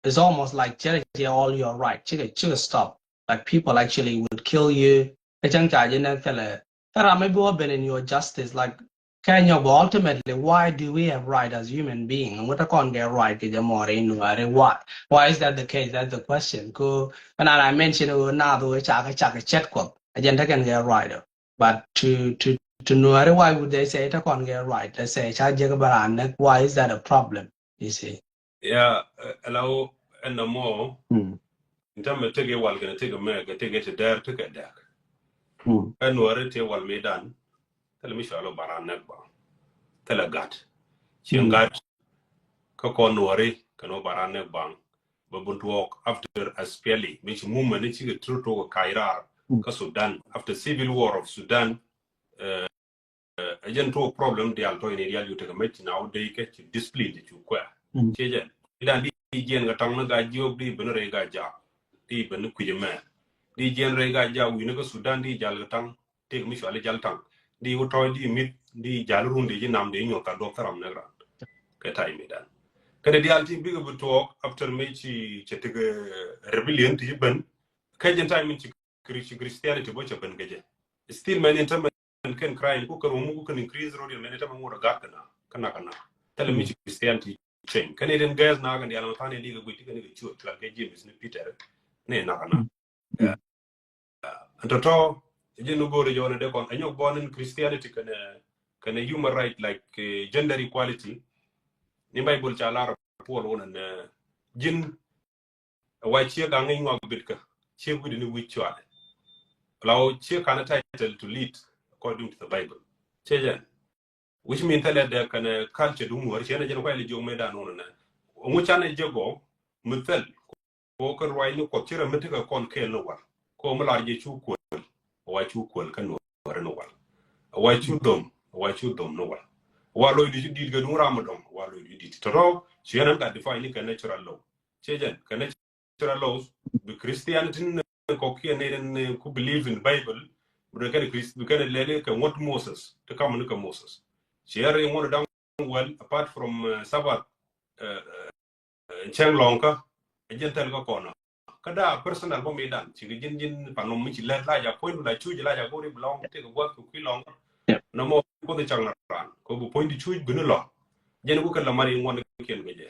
It's almost like cɛ cɛ all your right. Cikɛ cikɛ stop. Like people actually would kill you. Kä cäŋ ca ji̱ nɛk thilɛ. Thil ram mi bi wä ben in your justice, like, Kenya, but ultimately, why do we have right as human being? And what I can't get right kɛ jɛ mɔri in where? Why? Why is that the case? That's the question. Ko, and I mentioned, oh, na do ca kɛ ca kɛ chat kɔ. Agenda can get right. But to, to, to Nuɛri, why would they say it? I can't get right. Let's say ca jɛ kɛ bara nɛk. Why is that a problem? You see? Ya, ɛ la wä ɛn na mɔ. Ni tamɛ tëk iwal kɛn tëk mɛ kɛ tëk iti dɛr tëk ɛ dɛk. Ɛn Nuɛri ti iwal mi dan. Thilɛ mi cual wä bara nɛk baŋ. Thilɛ gat. Cieŋ gat. Kä kɔn Nuɛri kɛn wä bara nɛk baŋ. Bɛ bun tuɔɔk after S P L A. Mi ci movement ni cikɛ tur tuɔɔk kairar. Kä Sudan. After civil war of Sudan. Ɛ jɛn tuɔɔk problem dial tɔy ni dial yu tekɛ mec na wä dee kɛ ci discipline ci cu kuɛ. Ci jɛn. Idan di jiɛn kɛ taŋ ni ga jiok di ben rɛy ga jak. Di ben ni kui̱c mɛ. Di jiɛn rɛy ga jak wi̱ni kä Sudan di jal kɛ taŋ. Tëk mi cuali jal taŋ. Di wä tɔy di mit di jal run di ji nam di nyuɔth ka duɔk thäram nɛk ran. Kɛ tay mi dan. Kɛnɛ dial ti bikɛ bi tuɔɔk after mi ci cɛ tekɛ rebellion ti ji ben. Kɛ jɛn tay mi ci Chri- Christianity bä cɛ ben kɛ jɛ. Still mɛn in tämɛ kɛn crime ku kɛn wä mu ku kɛn increase road in mɛn in tämɛ ŋot a gat kɛ na kɛ na kɛ na. Thilɛ mi ci Christianity change kɛn in gas na kɛn dial ma than in di kɛ guic ti kɛn kɛ cuot cual kɛ James ni Peter ni na kɛ na. Ɛn tɔtɔ ji̱n ni go̱o̱ri jɔɔni dee kɔn ɛnyɔk bɔn in Christianity kɛn kɛn human right like gender equality. Ni Bible ca lar Paul wun ɛn ji̱n Ɛ wa ciek a ŋi̱ny ŋuak bitkä ciek wi̱dɛ ni wi̱c cualɛ. La wä ciek kan a title to lead according to the Bible. Ciɛ jɛn. Which mean thilɛ dɛ kɛn culture duŋ wär ciɛ ni jɛn kuay li jiök mëë dan wun nɛ. Ŋu canɛ jɛ gɔw mi thil. Ko kɛ ruac ni kuɔth ci rɛ mi tekɛ kɔn kɛɛl ni wal. Ko mi lar jɛ cu kuɔl. Wa cu kuɔl kɛ nuɔrɛ ni wal. Wa cu dhom. Wa cu dhom ni wal. Wa loc di ci dit kɛ duŋ ram mi dɔŋ. Wa loc di dit tɔtɔ ci yɛn an ka define ni kɛ natural law. Ciɛ jɛn kɛ natural laws bi Christianity ni kɔkiɛn ni den ku believe in Bible. Bi den kɛn Christ bi kɛn lɛli kɛ ŋuɔt Moses ti kam ni kɛ Moses. Ciɛ ri ŋuɔt daŋ well apart from Sabbath. Cɛŋ lɔŋkä ɛ jɛn thɛl kä kɔnɔ. Kä da personal bä mi dan ci kɛ ji̱n ji̱n panom mi ci lɛt la ja puɔ̱ny la cuc la ja gori bi lɔŋ ti kɛ guath kɛ kui̱ lɔŋkä. Nɔmɔ kuoth cak na ran kɛ bi puɔ̱ny di cuc bi ni lɔŋ. Jɛn ku kɛ la mari ŋuɔn kiɛn kɛ jɛ.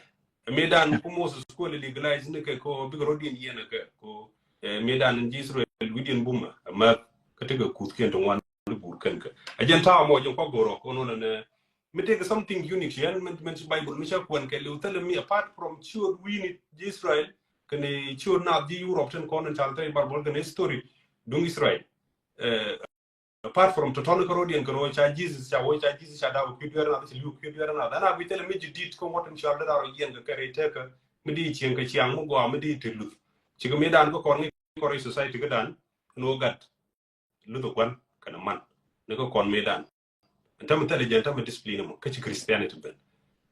Mi dan ku Moses kuɔl legalize ni kɛ ko bikɛ rɔ diɛn yɛn kɛ ko mi dan in ji Israel wi̱diɛn bumɛ ɛ mɛth kä ti kɛ kuth kiɛn ti ŋuan ni bur kɛn kɛ. Ɛ jɛn tawa mɔ jɛn kɔ goro ko nɔnɛ nɛ mi tëëkɛ something unique ci ɛn mɛn mɛn ci Bible mi ca kuɛn kɛ liw thilɛ mi apart from ciöt wi̱ni ji Israel kɛnɛ ciöt naath ji Europe tin kɔn in cal thɛy Bible kɛnɛ history duŋ Israel. Apart from tɔtɔn kɛ rɔ diɛn kɛ rɔ ca Jesus ca wä ca Jesus ca daw ki̱ duɛr naath ci liw ki̱ duɛr naath ɛn a bi thilɛ mi ji dit kɛ ŋuɔt in cal dee daw rɔ yiɛn kɛ kɛ rɛy tɛkɛ mi di cieŋ kɛ ciaŋ mi gɔaa mi di te luth. Cikɛ mi dan kɛ kɔr ŋi̱ kɔr rɛy society kɛ dan kɛn wä gat luth ɛ gua̱n kɛnɛ man ni kä kɔn mëë dan. Ɛn tämɛ thilɛ jɛn tämɛ discipline mɔ kä ci Christianity ben.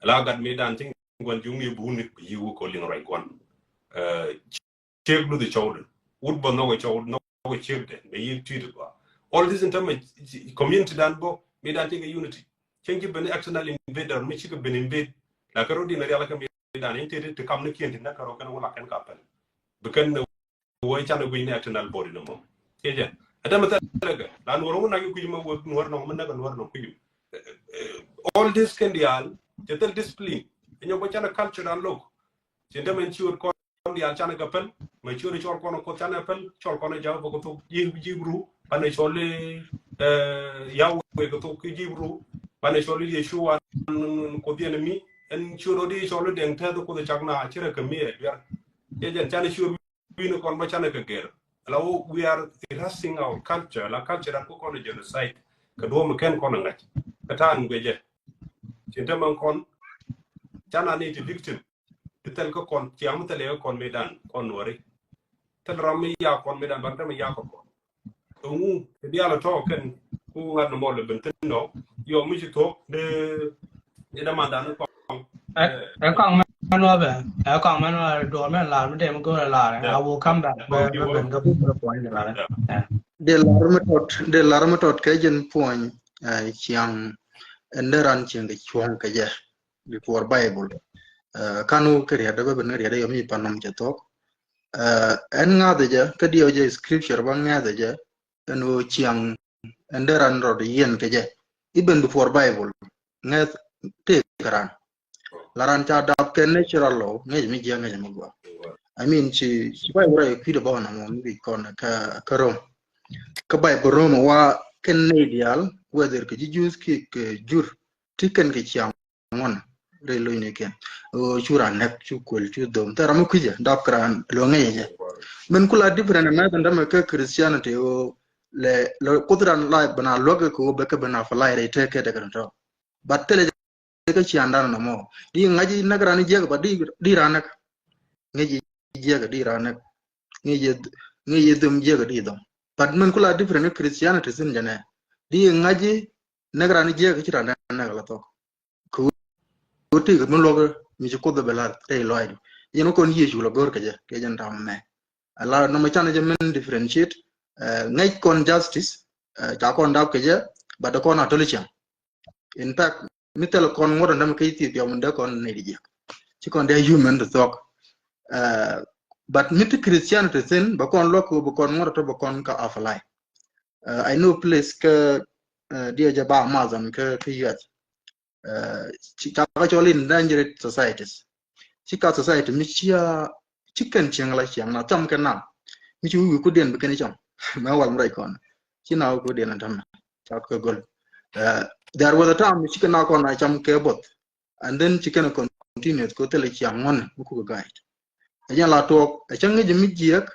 La gat mëë dan ti gua̱n juŋ ni buni bi yi wä kɔ liŋ ruac gua̱n. Ciek luth ɛ cɔwdɛ wut bä nhɔk ɛ cɔw nhɔk ɛ ciekdɛ bɛ yi tui̱t ɛ gɔaa. All this in tämɛ community dan bɔ mëë dan ti kɛ unity. Cieŋ ci ben external invader mi cikɛ ben invade. La kɛ rɔ din rial kɛ mëë dan in ti ti kam ni kiɛn ti nɛ kɛ rɔ kɛn wä la kɛn ka pɛl. Bi kɛn wä canɛ guic ni external body ni mɔ. Ciɛ jɛ. Ɛ tämɛ thɛlɛ kɛ la nuɔr wä nak kui̱ mɛ wä nuɔr nɔŋ mɛ nak nuɔr nɔŋ kui̱. All this kɛn diaal cɛ thil discipline. Ɛ nyɔk bä canɛ culture dan lok. Cɛ tämɛ ci wä kɔn diaal canɛ kɛ pɛl mɛ ci wä cɔl kɔn kɔth canɛ pɛl cɔl kɔn jaw bä kɛ thok ji̱ ji̱ bru banɛ cɔl yaw wek kɛ thok ji̱ bru banɛ cɔl Yeshua kɔth yɛn mi ɛn ci wä di cɔl dɛŋ tɛth kɔth cak na ci rɛ kɛ mi ɛ duer. Cɛ jɛn canɛ ci wä wi̱n kɔn bä canɛ kɛ gɛr. La wä we are erasing our culture la culture dan kɔ kɔn genocide. Kɛ duɔm kɛn kɔn ŋa̱c kɛ ta̱a̱n guecɛ. Cin te mɛn kɔn canɛ ni ti victim. Ti thɛl kä kɔn ciaŋ mi thɛl yɛ kä kɔn mi dan kɔn nuɔri. Thɛl ram mi ya kɔn mi dan bak dämɛ ya kɔn kɔn. Ŋu ti dial tɔ kɛn ku ŋa̱t ni mɔl ben thin nɔ yɔ mi ci thok de de dämandan ni kɔn. Ɛ kɔŋ mɛn wä bɛ ɛ kɔŋ mɛn wä duɔr mɛn lar mi dem go̱o̱r lar. I will come back bɛ ben kä buk bɛ puɔ̱ny lar. De lar mi tɔt de lar mi tɔt kɛ jin puɔ̱ny. Ciaŋ ɛn de ran cieŋ kɛ cuɔ̱ŋ kɛ jɛ. Before Bible. Kan wä kɛ riɛt dɛ bä ben kɛ riɛt dɛ yɔ mi panom cɛ thok. Ɛn ŋa̱th jɛ kä diɛ jɛ scripture bä ŋa̱th jɛ. ɛn ɣöö ciaŋ ɛn dee ran rɔɔdɛ yiɛn kɛ jɛ. Even before Bible, ŋäth tëë kɛ ran. La ran ca dap kɛ natural law, ŋäc mi jiäk ŋäc mi gɔaa. I mean, ci, ci Bible rɔ kui̱dɛ bä ɣɔn ɛmɔ mi wi̱c kɔn kä, kä Rom. Kä Bible Rom wa kɛn nɛy diaal, whether kɛ ji̱ Jews kiɛ kɛ jur, ti kɛn kɛ ciaŋ ŋuɔ̱n rɛy lo̱cnikiɛn. Ɣöö cu ran näk, cu kuël, cu dhom. Thil ram mi kui̱cɛ dap kɛ ran luäŋ ŋäcɛ jɛ. Min kula different ɛ mɛth ɛn dämɛ kä Christianity ɣöö lɛ, lɛ Kuoth ran la bɛ na luäk kɛ ɣöö bɛ kɛ bɛ na apply rɛy tëë kɛ tekɛ tɔ̱. But thilɛ jɛ kä ciaŋdan nɔmɔ. Di ŋa̱c i̱ näk ran i̱ jiäk, but di, di ran näk. Ŋäc i̱ jiäk, di ran näk. Ŋäc i̱, ŋäc i̱ dhom jiäk, di dhom. But min kula different kä Christianity thi̱n jɛ nɛ. Di ŋa̱c i̱ näk ran i̱ jiäk, ci ran näk la thok. Kɛ ɣöö ti kɛ mi luɔk mi ci Kuoth bɛ la̱r rɛy lɔaacdu. Yɛn wä kɔn Yecu la go̱r kɛ jɛ, kɛ jɛn tam mɛ. A la nɔmɔ canɛ jɛ min differentiate, eh, ŋäc kɔn justice, eh, ca kɔn dap kɛ jɛ, but dee kɔn a to̱li ciaŋ. In fact, mi thil kɔn ŋuɔ̱t ɛn dämɛ kä Ethiopia min dee kɔn nɛy di jiäk. Ci kɔn dee human ti thuɔ̱k. Eh, but mi ti Christianity thi̱n, bɛ kɔn luɔk kɛ bɛ kɔn ŋuɔ̱t tɔ bɛ kɔn kä apply. Eh, I know place kä, eh, diɛ jɛ ba Amazon kä, kä U S. Eh, ci, ca kɛ cɔl endangered societies. Ci ka society mi cia, ci kɛn cieŋ la cieŋ na cam kɛn na. Mi ci wi̱i̱ wi̱i̱ kudiɛn bi kɛn cam. Mɛ wal mi rɛy kɔn. Ci na wi̱i̱ kudiɛn a tam na. Ca kɛ gol. Eh, there was a time mi ci kɛn na kɔn na cam kɛ both. And then ci kɛn a continue ko thilɛ ciaŋ ŋuɔ̱n mi kukɛ guide. Ɛ jɛn la tuɔɔk, ɛ cä ŋäc mi jiɛk,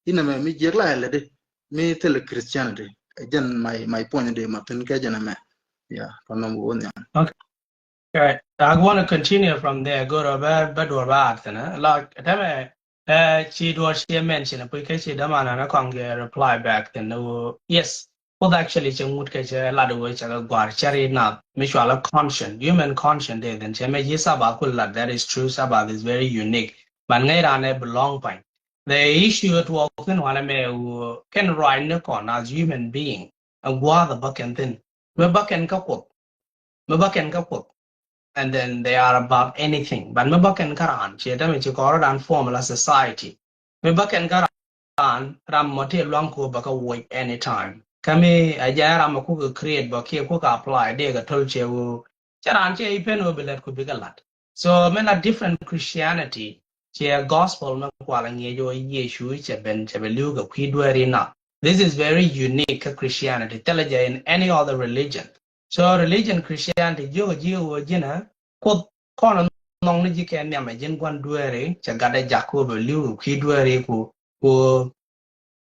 inɛ mɛ mi jiɛk la ɛ lätdi, mi thilɛ Christianity. Ɛ jɛn my, my point di ma thin kɛ jɛn ɛmɛ. Yeah, pa nɔm wä nhiam. Okay. Okay. I want to continue from there. Go to bɛ, bɛ duɔr bɛ at thin, eh? La, tɛmɛ, eh, ci duɔr ci mention, ɛ puc kɛ ci däman an kɔŋ kɛ reply back thin, eh, yes. Kuoth actually cɛ ŋut kɛ cɛ lat wee cɛ kɛ gua̱r cɛ ri nath mi cɔal a conscience, human conscience dee thin cɛ mɛ ci Sabbath ku lat, that is true, Sabbath is very unique. But ŋäc ran ɛ belong pany. The issue tuɔɔk thin wanɛ mɛ wee kɛn ruac ni kɔn as human being. A gua̱a̱th a bä kɛn thin. Mi bä kɛn kä Kuoth. Mi bä kɛn kä Kuoth. And then they are above anything. But mi bä kɛn kä raan, ciɛ tɛmɛ ci kɔrɔ dan form la society. Mi bä kɛn kä raan, ram mɔ ti luaŋ ko bä kä wuɔc anytime. Kä mi a jɛ ram mɔ kukɛ create bä kiɛ kukɛ apply dee kɛ tol ciɛ wee. Cɛ raan ciɛ ipen wee bi lɛt ku bikɛ lat. So mi la different Christianity, ciɛ gospel mi kual a ŋiɛc wee Yecu cɛ ben, cɛ bɛ li̱w kɛ kui̱ dueeri na. This is very unique kä Christianity. Thilɛ jɛ in any other religion. So religion Christianity jiök ji̱ wee ji̱n ɛ Kuoth kɔn nhɔŋ ni ji̱ kɛ nhiam ɛ ji̱n gua̱n dueeri cɛ gat ɛ jak ku bɛ li̱w kui̱ dueeri ku, ku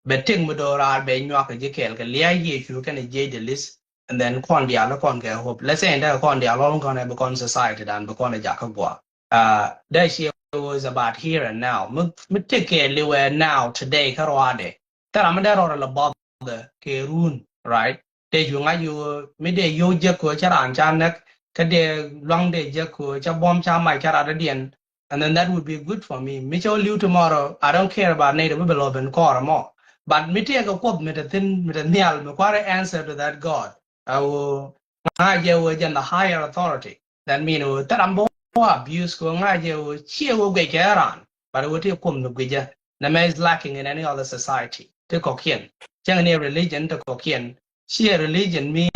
bɛ tëk mi do̱raar bɛ nyuak kɛ ji̱ kɛɛl kɛ lia̱a̱ Yecu kɛnɛ jiɛc de lis. And then kɔn diaal kɔn kɛ hope. Let's say in dee kɔn diaal ɔl kɔn ɛ bi kɔn society dan bi kɔn ɛ jak kä gua̱a̱. Uh, that shit was about here and now. Mi, mi tëk kɛ liwɛ now, today, kä ruaadɛ. Thil ram mi dee rɔɔdɛ la bother kɛ run, right? Tëë cu ŋa̱c yu, mi dee yio̱w jek kɛ cä raan ca näk, kä dee luaŋ dee jek kɛ cä buɔ̱m ca mac cä rat dädiɛn. And then that would be good for me. Mi cä wä li̱w tomorrow, I don't care about nɛy dee mi bɛ lɔ ben kɔɔr ɛmɔ. But mi tëë kɛ Kuoth mi te thin, mi te nhial, mi kua̱r answer to that God. A wee ŋa̱c jɛ wee jɛn the higher authority. That mean wee thil ram bä wä abuse kɛ wee ŋa̱c jɛ wee ciɛ wee guic kɛ raan. But wee ti Kuoth mi guic jɛ. Nɛ mɛ is lacking in any other society. Ti kɔkiɛn. Cäŋ ni religion ti kɔkiɛn. Ciɛ religion mi,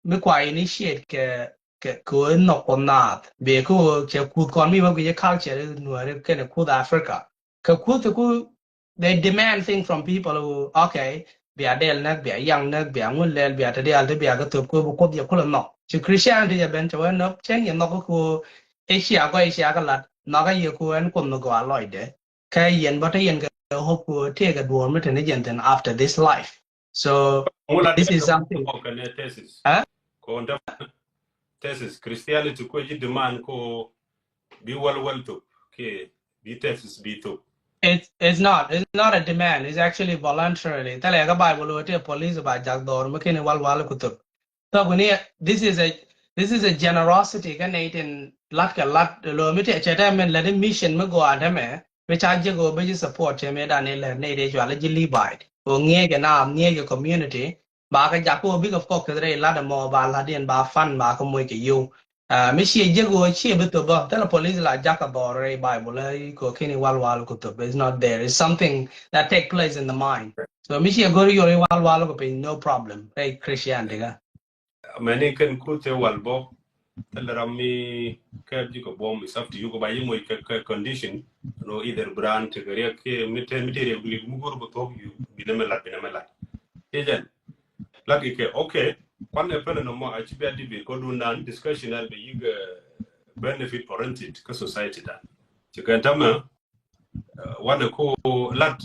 mi kua initiate kɛ, kɛ, kɛ wee nhɔk Kuoth naath. Bɛ kɛ wee cɛ kuth kɔn mi wee guic jɛ culture nuɔri kɛnɛ kuth Africa. Kɛ kuth ti ku they demand thing from people who, okay, bia dɛl näk, bia yaŋ näk, bia ŋun lɛl, bia te diaal te bia kä thop ko bi Kuoth yɛ kulɛ nhɔk. Ci Christianity jɛ ben cɛ wee nhɔk, cɛn yɛ nhɔk ko, ɛ cia gɔy, cia kä lat, nhɔk a yɛ ko ɛn Kuoth mi gɔaa lɔcdɛ. Kä yɛn bä te yɛn kɛ hope ko tëëkɛ duɔ̱ɔ̱r mi te ni jɛn thin after this life. So, this is something. Kɔn te thesis. Huh? Kɔn te thesis. Christianity ko ji̱ demand ko bi wäl wäl thop. Kiɛ bi thesis bi thop. It's, it's not. It's not a demand. It's actually voluntarily. Thilɛ kä Bible wee ti police ba jak dhɔr mi kini wal wal ku thop. Thok ni, this is a, this is a generosity kä nɛy tin lat kɛ lat lo mi ti cɛ tɛ min lɛ di mission mi gɔaa tɛ mɛ mi ca jek wee bi ji̱ support cɛ mi dan ilɛ nɛy di cua lɛ ji̱ Levite. Wee ŋiɛc kɛ na ŋiɛc kɛ community. Ba kɛ jak ko bikɛ focus rɛy lat ɛmɔ ba lat in ba fund ba kɛ moc kɛ yio̱w. Mi ciɛ jek ɣöö ciɛ bi thöp bä, thilɛ police la jakä dhɔr rɛy Bible ɛ kɔ kini wal wal ku thöp. It's not there. It's something that take place in the mind. So mi ciɛ go̱r yol i̱ wal wal ku piny, no problem rɛy Christianity kä. Mɛni kɛn kuth cɛ wal bɔ, thilɛ ram mi kɛp ji̱ kɛ buɔm, is up to you kɛ ba yi moc kɛ condition. No, either brand tekɛ riɛk kiɛ mi te mi te riɛk bi lik mi go̱r bä thuɔk, you bi nɛ mɛ lat, bi nɛ mɛ lat. Kiɛ jɛn lat kɛ kɛ, okay. Kuan ɛ pɛlɛ nɔmɔ a ci bia debate kɔ dun dan discussion ɛn bɛ yik benefit oriented kä society dan. Ci kɛn tamɛ wanɛ ko lat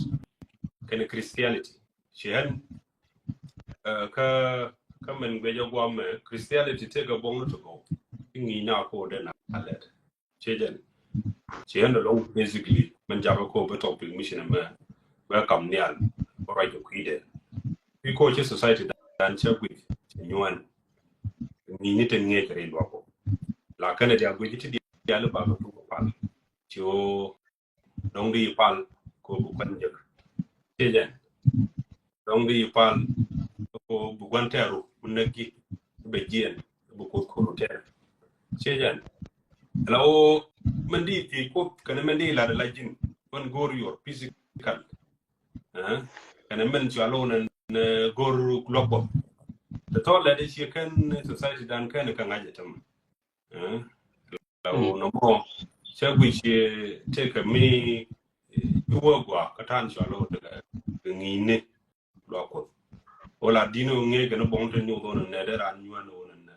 kɛn Christianity. Ci ɛn kä kä mɛn guɛc a guam mɛ Christianity tekɛ buɔŋ ni to go. Ti ŋi̱i̱c na ko den a lɛt. Ci jɛn ci ɛn dɔ lɔŋ basically mɛn jakä ko bɛ topic mission mɛ bɛ kam nial bɛ ruac kɛ kui̱dɛ. Kui̱ ko ci society dan cɛ guic ci nyuan. Ŋi̱i̱c ni ten ŋi̱i̱c kɛ ri luak ko. La kɛn ɛ diak guic ti dial ba kɛ tuk kɛ pal. Ci o dɔŋ di pal ko bu kɔn jek. Ci jɛn dɔŋ di pal ko bu guan tɛru bu nɛk gi bɛ jiɛn bu kuth kuru tɛr. Ci jɛn la o mɛn di ti kuth kɛn mɛn di lat la ji̱n mɛn go̱r your physical. Kɛn mɛn cua lo nɛ go̱r luɔk bɔ. Tɛ thɔ lɛ di ci kɛn society dan kɛn kɛ ŋa̱c ɛ tämɛ. Nɔmɔ cɛ guic tekɛ mi ci wä gua kä tan cua lo tekɛ ŋi̱i̱ni luak kuth. Wala dini wä ŋi̱i̱c kɛ ni bɔŋ te nyuth wä nɛ dee ran nyuan wä nɛ.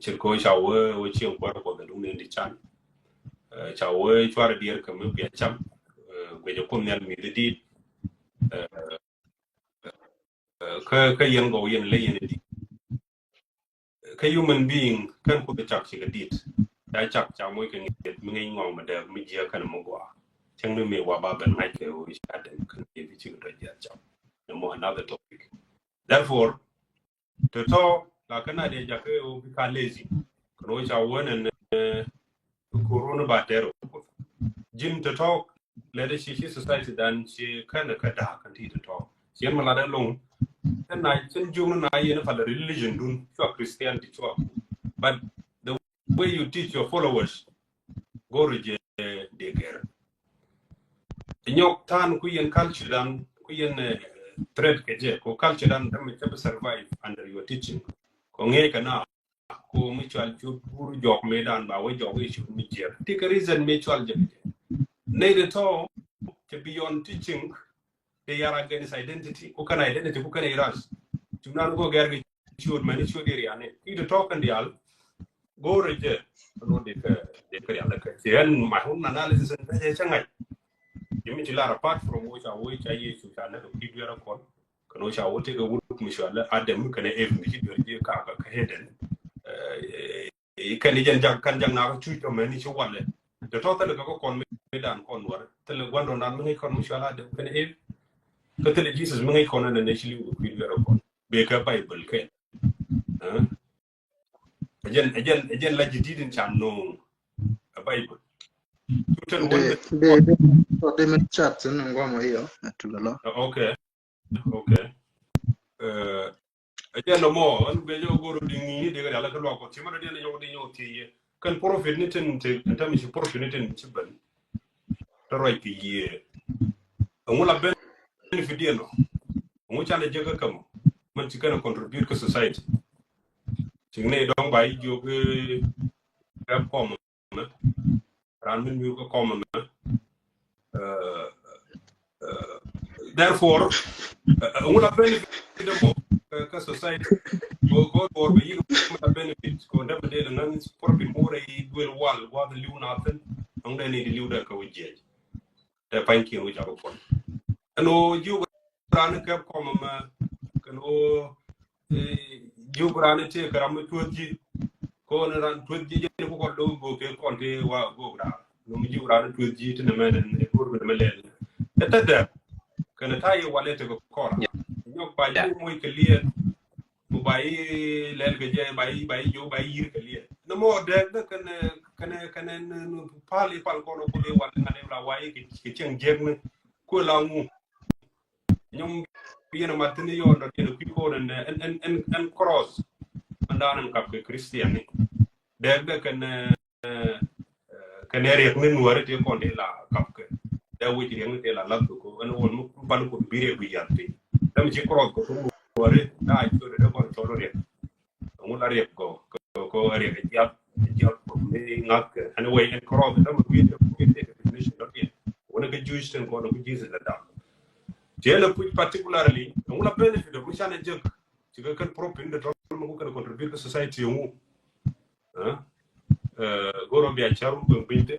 Cir ko ca wä wä cieŋ kuat kuɔth ɛ duŋ ni di can. Ca wä cuar dier kɛ mi bia cam. Guic ɛ kuoth nhial mi di dit. Kä kä yɛn gɔw yɛn lɛ yɛn di. Kä human being kɛn kuth cak ci kɛ dit. Ca cak ca moc kɛ ŋi̱eth mi ŋi̱ec ŋɔŋ mi dɛɛk mi jiɛ kɛn mi gɔaa. Cäŋ ni mi wa ba ben ŋa̱c kɛ ɣöö ca den kɛn ŋi̱eth ci kɛ dɔ̱c jiath cak. Ni mɔ another topic. Therefore tɔ̱tɔ̱ la kɛn a diɛ jakä ɣöö bi ka lazy. Kɛn ɣöö ca wä nɛn Korun ba tɛr kuth. Ji̱n tɔ̱tɔ̱ lɛt ci ci society dan ci kɛn kä da̱a̱k kɛn ti tɔ̱tɔ̱. Ci ɛn mi lat ɛlɔŋ. Kɛn na cin juŋ na yɛn pal religion dun cua Christianity cua. But the way you teach your followers, go̱r jɛ dee gɛr. Nyɔk than ku yɛn culture dan ku yɛn threat kɛ jɛ ko culture dan dämɛ cɛ bi survive under your teaching. Ko ŋiɛc kɛ na ko mi cual cut gur jɔk mi dan ba wä jɔk i̱ cut mi jiɛk. Ti kɛ reason mi cual jɛ kɛ jɛ. Ney de tɔ cɛ beyond teaching. They are against identity. Ku kɛn identity ku kɛn iras. Cu nan ko gɛr kɛ ciöt mɛni ciöt area ni. Ti de tɔ kɛn dial. Go̱o̱rɛ jɛ. Kɛ lo de kɛ de kɛ rial kɛ. Ci ɛn my own analysis ɛn kɛ jɛ cɛ ŋa̱c. Jɛ mi ci lar apart from wo ca wo ca Yecu ca nɛ kɛ kui̱ duer akɔn. Kɛn wä ca wä tëkɛ wut mi cualɛ Adam kɛnɛ Eve mi ci duer ji̱ kakä kä Eden. Kɛn i̱ jɛn jak kɛn jak nakä cuc tɔmɛ ni ci walɛ. Tɛ tɔ thilɛ kɛ kä kɔn mi dan kɔn nuɔr thilɛ guandɔn dan mi ŋäc kɔn mi cualɛ Adam kɛnɛ Eve. Kä thilɛ Jesus mi ŋäc kɔn ɛn ɛn ci liw kɛ kui̱ duer kɔn. Bikɛ Bible kɛn. Ɛ jɛn ɛ jɛn ɛ jɛn la jidid in can no̱o̱ŋ. Ɛ Bible. Cu tɛn wä de de de min chat ni ŋuam wä yɔ ɛ tulɛ lɔ. Okay. Okay. Ɛ jɛn nɔmɔ ɛn bɛ jɛ wä go̱r di ŋi̱i̱ni dee kɛ rial kɛ luak kɔ ti mɛ dee ni nyɔk di nyɔk ti yɛ kɛn profit ni tin ti ɛn tɛm ci profit ni tin ci ben. Tɛ ruac kɛ yiëë. Ɛŋu la benefit diɛn ɔ? Ɛŋu canɛ jek kä kämɔ mɛn ci kɛn contribute kä society? Ci ni dɔŋ ba i̱ jiök ɛ kɔm mɛ ran mi nyuur kä kɔm mɛ. Therefore ɛŋu la benefit dɛ mɔ kä society? Ko ko duɔr bɛ yik ɛŋu la benefit ko dɛm dee lɛ ŋän profit more i̱ duel wal guath liw na thin. Ɛŋu dee ni di liw dɛ kä wä jiɛc. Tɛ pa̱ny kiɛn wä jak kɔn ɛn ɣöö jiök raan kɛp kɔm ɛmɛ kɛn ɣöö jiök raan tëë kɛ ram mi tuɔth ji̱. Kɔn ran tuɔth ji̱ jɛn ku kɔn lo̱k go̱o̱k kɛ kɔn tëë wa go̱o̱k raan. Nom jiök raan tuɔth ji̱ ti nɛ mɛn ɛn go̱o̱k nɛ mɛ lɛl. Ɛ tɛtɛ kɛn ta̱yɛ walɛ tekɛ kɔn raan nyɔk ba ji̱ moc kɛ liɛl. Ku ba yi lɛl kɛ jɛ ba yi ba yi jɛ ba yi yir kɛ liɛl. Ni mɔ dɛk dɛ kɛn kɛn kɛn pal yi pal kɔn ku li wal ŋani la wa yi kɛ cieŋ jek ni ku la ŋu. Nyɔŋ bi yɛn ma thin yɔn dɔ yɛn kui̱ kɔn ɛn ɛn ɛn ɛn cross. Ɛn dan in kap kɛ Christian ni. Dɛk dɛ kɛn, eh, kɛn ɛ riɛk ni nuɔri ti kɔn ti la kap kɛ. Dɛ wic riɛk ni ti la lap kɛ ko ɛn wɔn mi pal ko bi riɛk bi yal ti. Dɛ mi ci cross ko nuɔri da ci ko dɛ kɔn tɔlɔ riɛk. Ŋu la riɛk ko ko ko riɛk jiap jiap ko ni ŋak kɛ. Anyway, ɛn cross dɛ mi bi riɛk ko definition dɔ riɛk. Wɔn kɛ Jewish ten ko dɔ ku Jesus la dam. Tiɛ la puc particularly ŋu la benefit of mi can a jek. Ci kɛ kɛn prophet in de tɔl mi ku kɛn contribute kɛ society ŋu. Goro bia char wun kwen piny tin.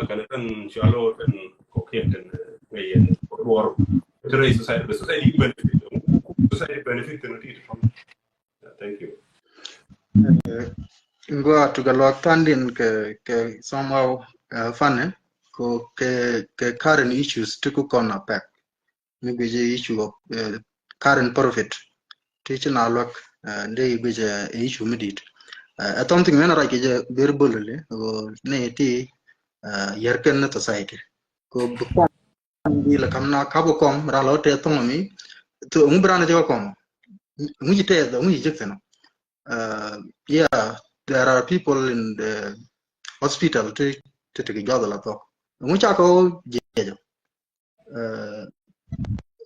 Kɛn kɛn cualo kɛn kokiɛn tin ŋɛ yɛn ruɔr. Tɛrɛ society, bɛ society benefit. Society benefit tin ti tɔn. Thank you. Ngua tu kɛ luak tandin kɛ kɛ somehow funny ko kɛ kɛ current issues ti ku kɔn a pɛk. Mi guic issue of current prophet ti ci na luak. Ndi guic issue mi dit. Ɛ thɔn thing mɛn a rac kɛ jɛ very boldly ko ni ti yɛr kɛn ni society ko bi kɔn bi la kam na kap kɔn ran la tɛ thɔn mi. To ŋu bi ran jɛ kɔn ŋu ci tɛ ŋu ci jek thin. Yeah, there are people in the hospital ti ti ti ki jɔth la thɔk. Ŋu ca kɛ wä jiɛjɔ.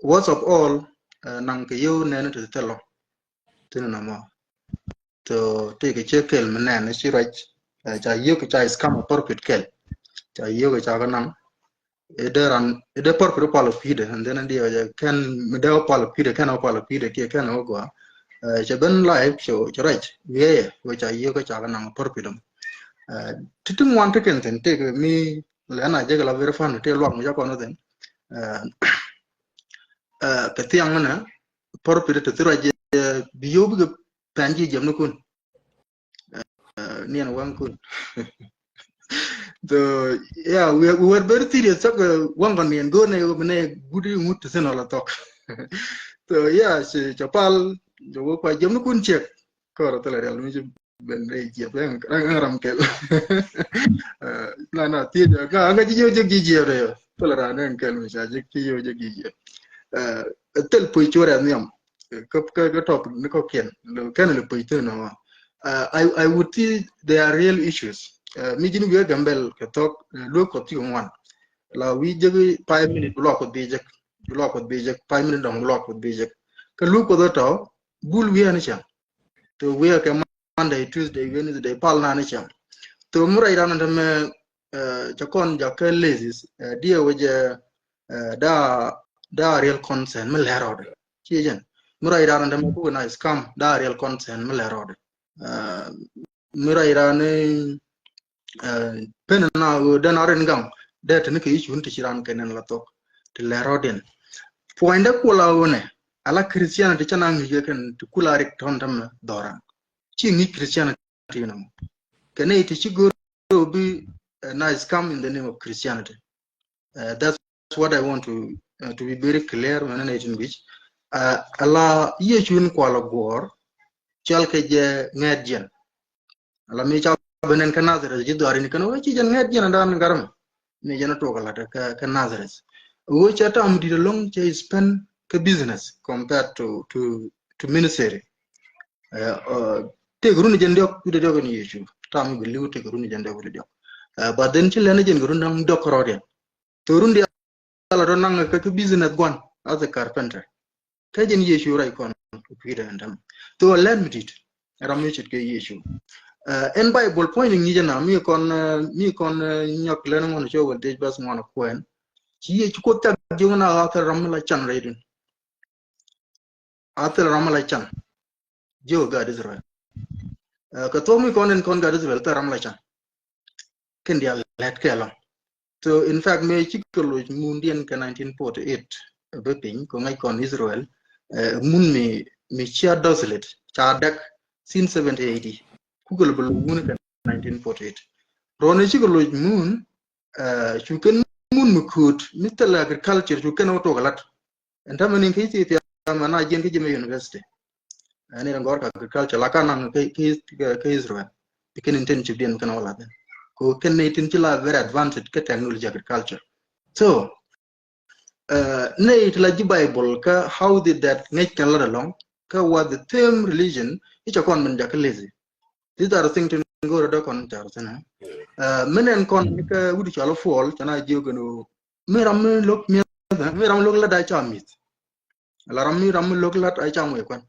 Worst of all, naŋ kɛ yio̱w nɛn ti thilɔ. Thin na mɔ. To ti kɛ cɛ kɛl mi nɛn ci ruac. Ca yio̱w kɛ ca scam a prophet kɛl. Ca yio̱w kɛ ca kɛ naŋ. Ɛ dee ran ɛ dee prophet pal kui̱dɛ, and then diɛ jɛ kɛn mi dee pal kui̱dɛ kɛn pal kui̱dɛ kiɛ kɛn wä gɔa. Cɛ ben live cɛ cɛ ruac wiɛ yɛ wä ca yio̱w kɛ ca kɛ naŋ prophet dom. Ti ti ŋuan ti kɛn thin ti kɛ mi lɛn a jɛ kɛ la very funny ti luak mi ca kɔn wä thin. Kɛ thiaŋ nɛ prophet ti thir a jɛ bi yio̱w bikɛ pɛn ji̱ jiɛm ni kun. Niɛn waŋ kun. So yeah, we, we were very serious. Cak waŋ kɔn niɛn go nɛ nɛ gudi ŋut ti thin ɔla thɔk. So yeah, ci ca pal jɛ wä kua jiɛm ni kun ciɛk. Kɔr thilɛ rial mi ci ben rɛ jiɛp ɛŋ ram kɛl. Na na thiec ŋa ŋa ci jiɛp jiɛp jiɛp rɛ. Thilɛ ran ɛŋ kɛl mi ca jiɛp jiɛp jiɛp. Thil puc cuɔrɛ nhiam. Kä kä kä topic ni kɔkiɛn lo kɛn lo puc thin nɔmɔ. I I would see there are real issues. Mi ji̱n wi̱i̱ Gambɛl kɛ thɔk luek kɔth ti ŋuan. La wi̱i̱ jek five minute bi luak kɔth bi jek bi luak kɔth bi jek five minute dɔŋ bi luak kɔth bi jek. Kä luek kɔth tɔ bul wi̱i̱ ani cam. To wi̱i̱ kɛ Monday, Tuesday, Wednesday pal nani cam. To mi rɛy ran tɛmɛ ca kɔn jakä lazy. Diɛ wä jɛ da da real concern mi lɛr rɔɔdɛ. Ci jɛn mi rɔy ran dämɛ kuk na scam da real concern mi lɛr rɔɔdɛ. Mi rɔy ran pen na den a rin gam dɛ tini kɛ issue ti ci ran kɛ nɛn la thok ti lɛr rɔɔdɛ. Puɔ̱nydɛ kula wunɛ ala Christianity ca na ŋi̱i̱kɛ kɛn ti kula rik tɔn dämɛ dhɔran. Ci ŋi̱i̱c Christianity nɔmɔ kɛ nɛy ti ci go̱r bi na scam in the name of Christianity. That's what I want to to be very clear mɛn nɛy tin guic. Ala Yecu in kual a guɔ̱ɔ̱r cɔal kɛ jɛ ŋɛɛt jiɛn. Ala mi ca ben ɛn kä Nazareth ji̱ dhuaar in kɛn wee ci jɛn ŋɛɛt jiɛn a daan in garmɛ. Mi jɛn a tuɔk a lat kä Nazareth. Wee cɛ tam di̱t a lo̱ŋ cɛ spend kä business compared to to to ministry. Tëëk run jɛn diɔk wi̱dɛ diɔk in Yecu tam bi li̱w tëëk run jɛn diɔk wi̱dɛ diɔk. But then ci lɛn jɛn kɛ run da̱ŋ diɔk kärɔɔdiɛn. Thok run diaal a tɔ naŋ kä kä business gua̱n as a carpenter. Kä jɛn Yecu rɛy kɔn kui̱dɛ ɛn tɛm. Thok a lɛn mi di̱t ram mi ce̱tkɛ Yecu. Ɛn Bible puɔ̱ny ni ŋi̱cä na mi kɔn mi kɔn nyɔk lɛn ŋuɔn cɛ wä dec bas ŋuɔn kuɛn. Ci Yecu Kuoth cak jiök na a thil ram mi la can rɛydun. A thil ram mi la can. Jiök gat Israel. Kɛ thok mi kɔn in kɔn gat Israel thil ram la can. Kin dial lɛt kɛ lɔŋ. So in fact mi cikɛ loc mun diɛn kɛ nineteen forty eight bä piny kɛ ŋa̱c kɔn Israel. Mun mi mi cia dɔslit ca dɛk sin seventy eighty. Kukɛ loc bä loc mun kɛ nineteen forty eight. Rɔn in cikɛ loc mun cu kɛn mun mi kuut mi thil agriculture cu kɛn wä tuɔk lat. Ɛn tämɛ ni kä Ethiopia mɛ na jiɛn kä Jimmy University. Ɛn ni gɔr kä agriculture la ka naŋ kä Israel. Kɛn intensive diɛn kɛn wä la kɛn ko kɛn ni tin ci la very advanced kä technology agriculture. So ni ti la ji̱ Bible kä how did that ŋäc kɛn la dɛ lɔŋ. kä wä the same religion, i̱ cɛ kɔn min jakä lazy. These are things tin go̱o̱rä dee kɔn car thin ɛ. Min ɛn kɔn kä wut cɔal Paul cɛ na jiök ɛn ɣöö mi ram mi lo̱k mi̱eth, mi ram mi lo̱k lat a ca mi̱th. La ram mi ram mi lo̱k lat a ca ŋuɛc kuan.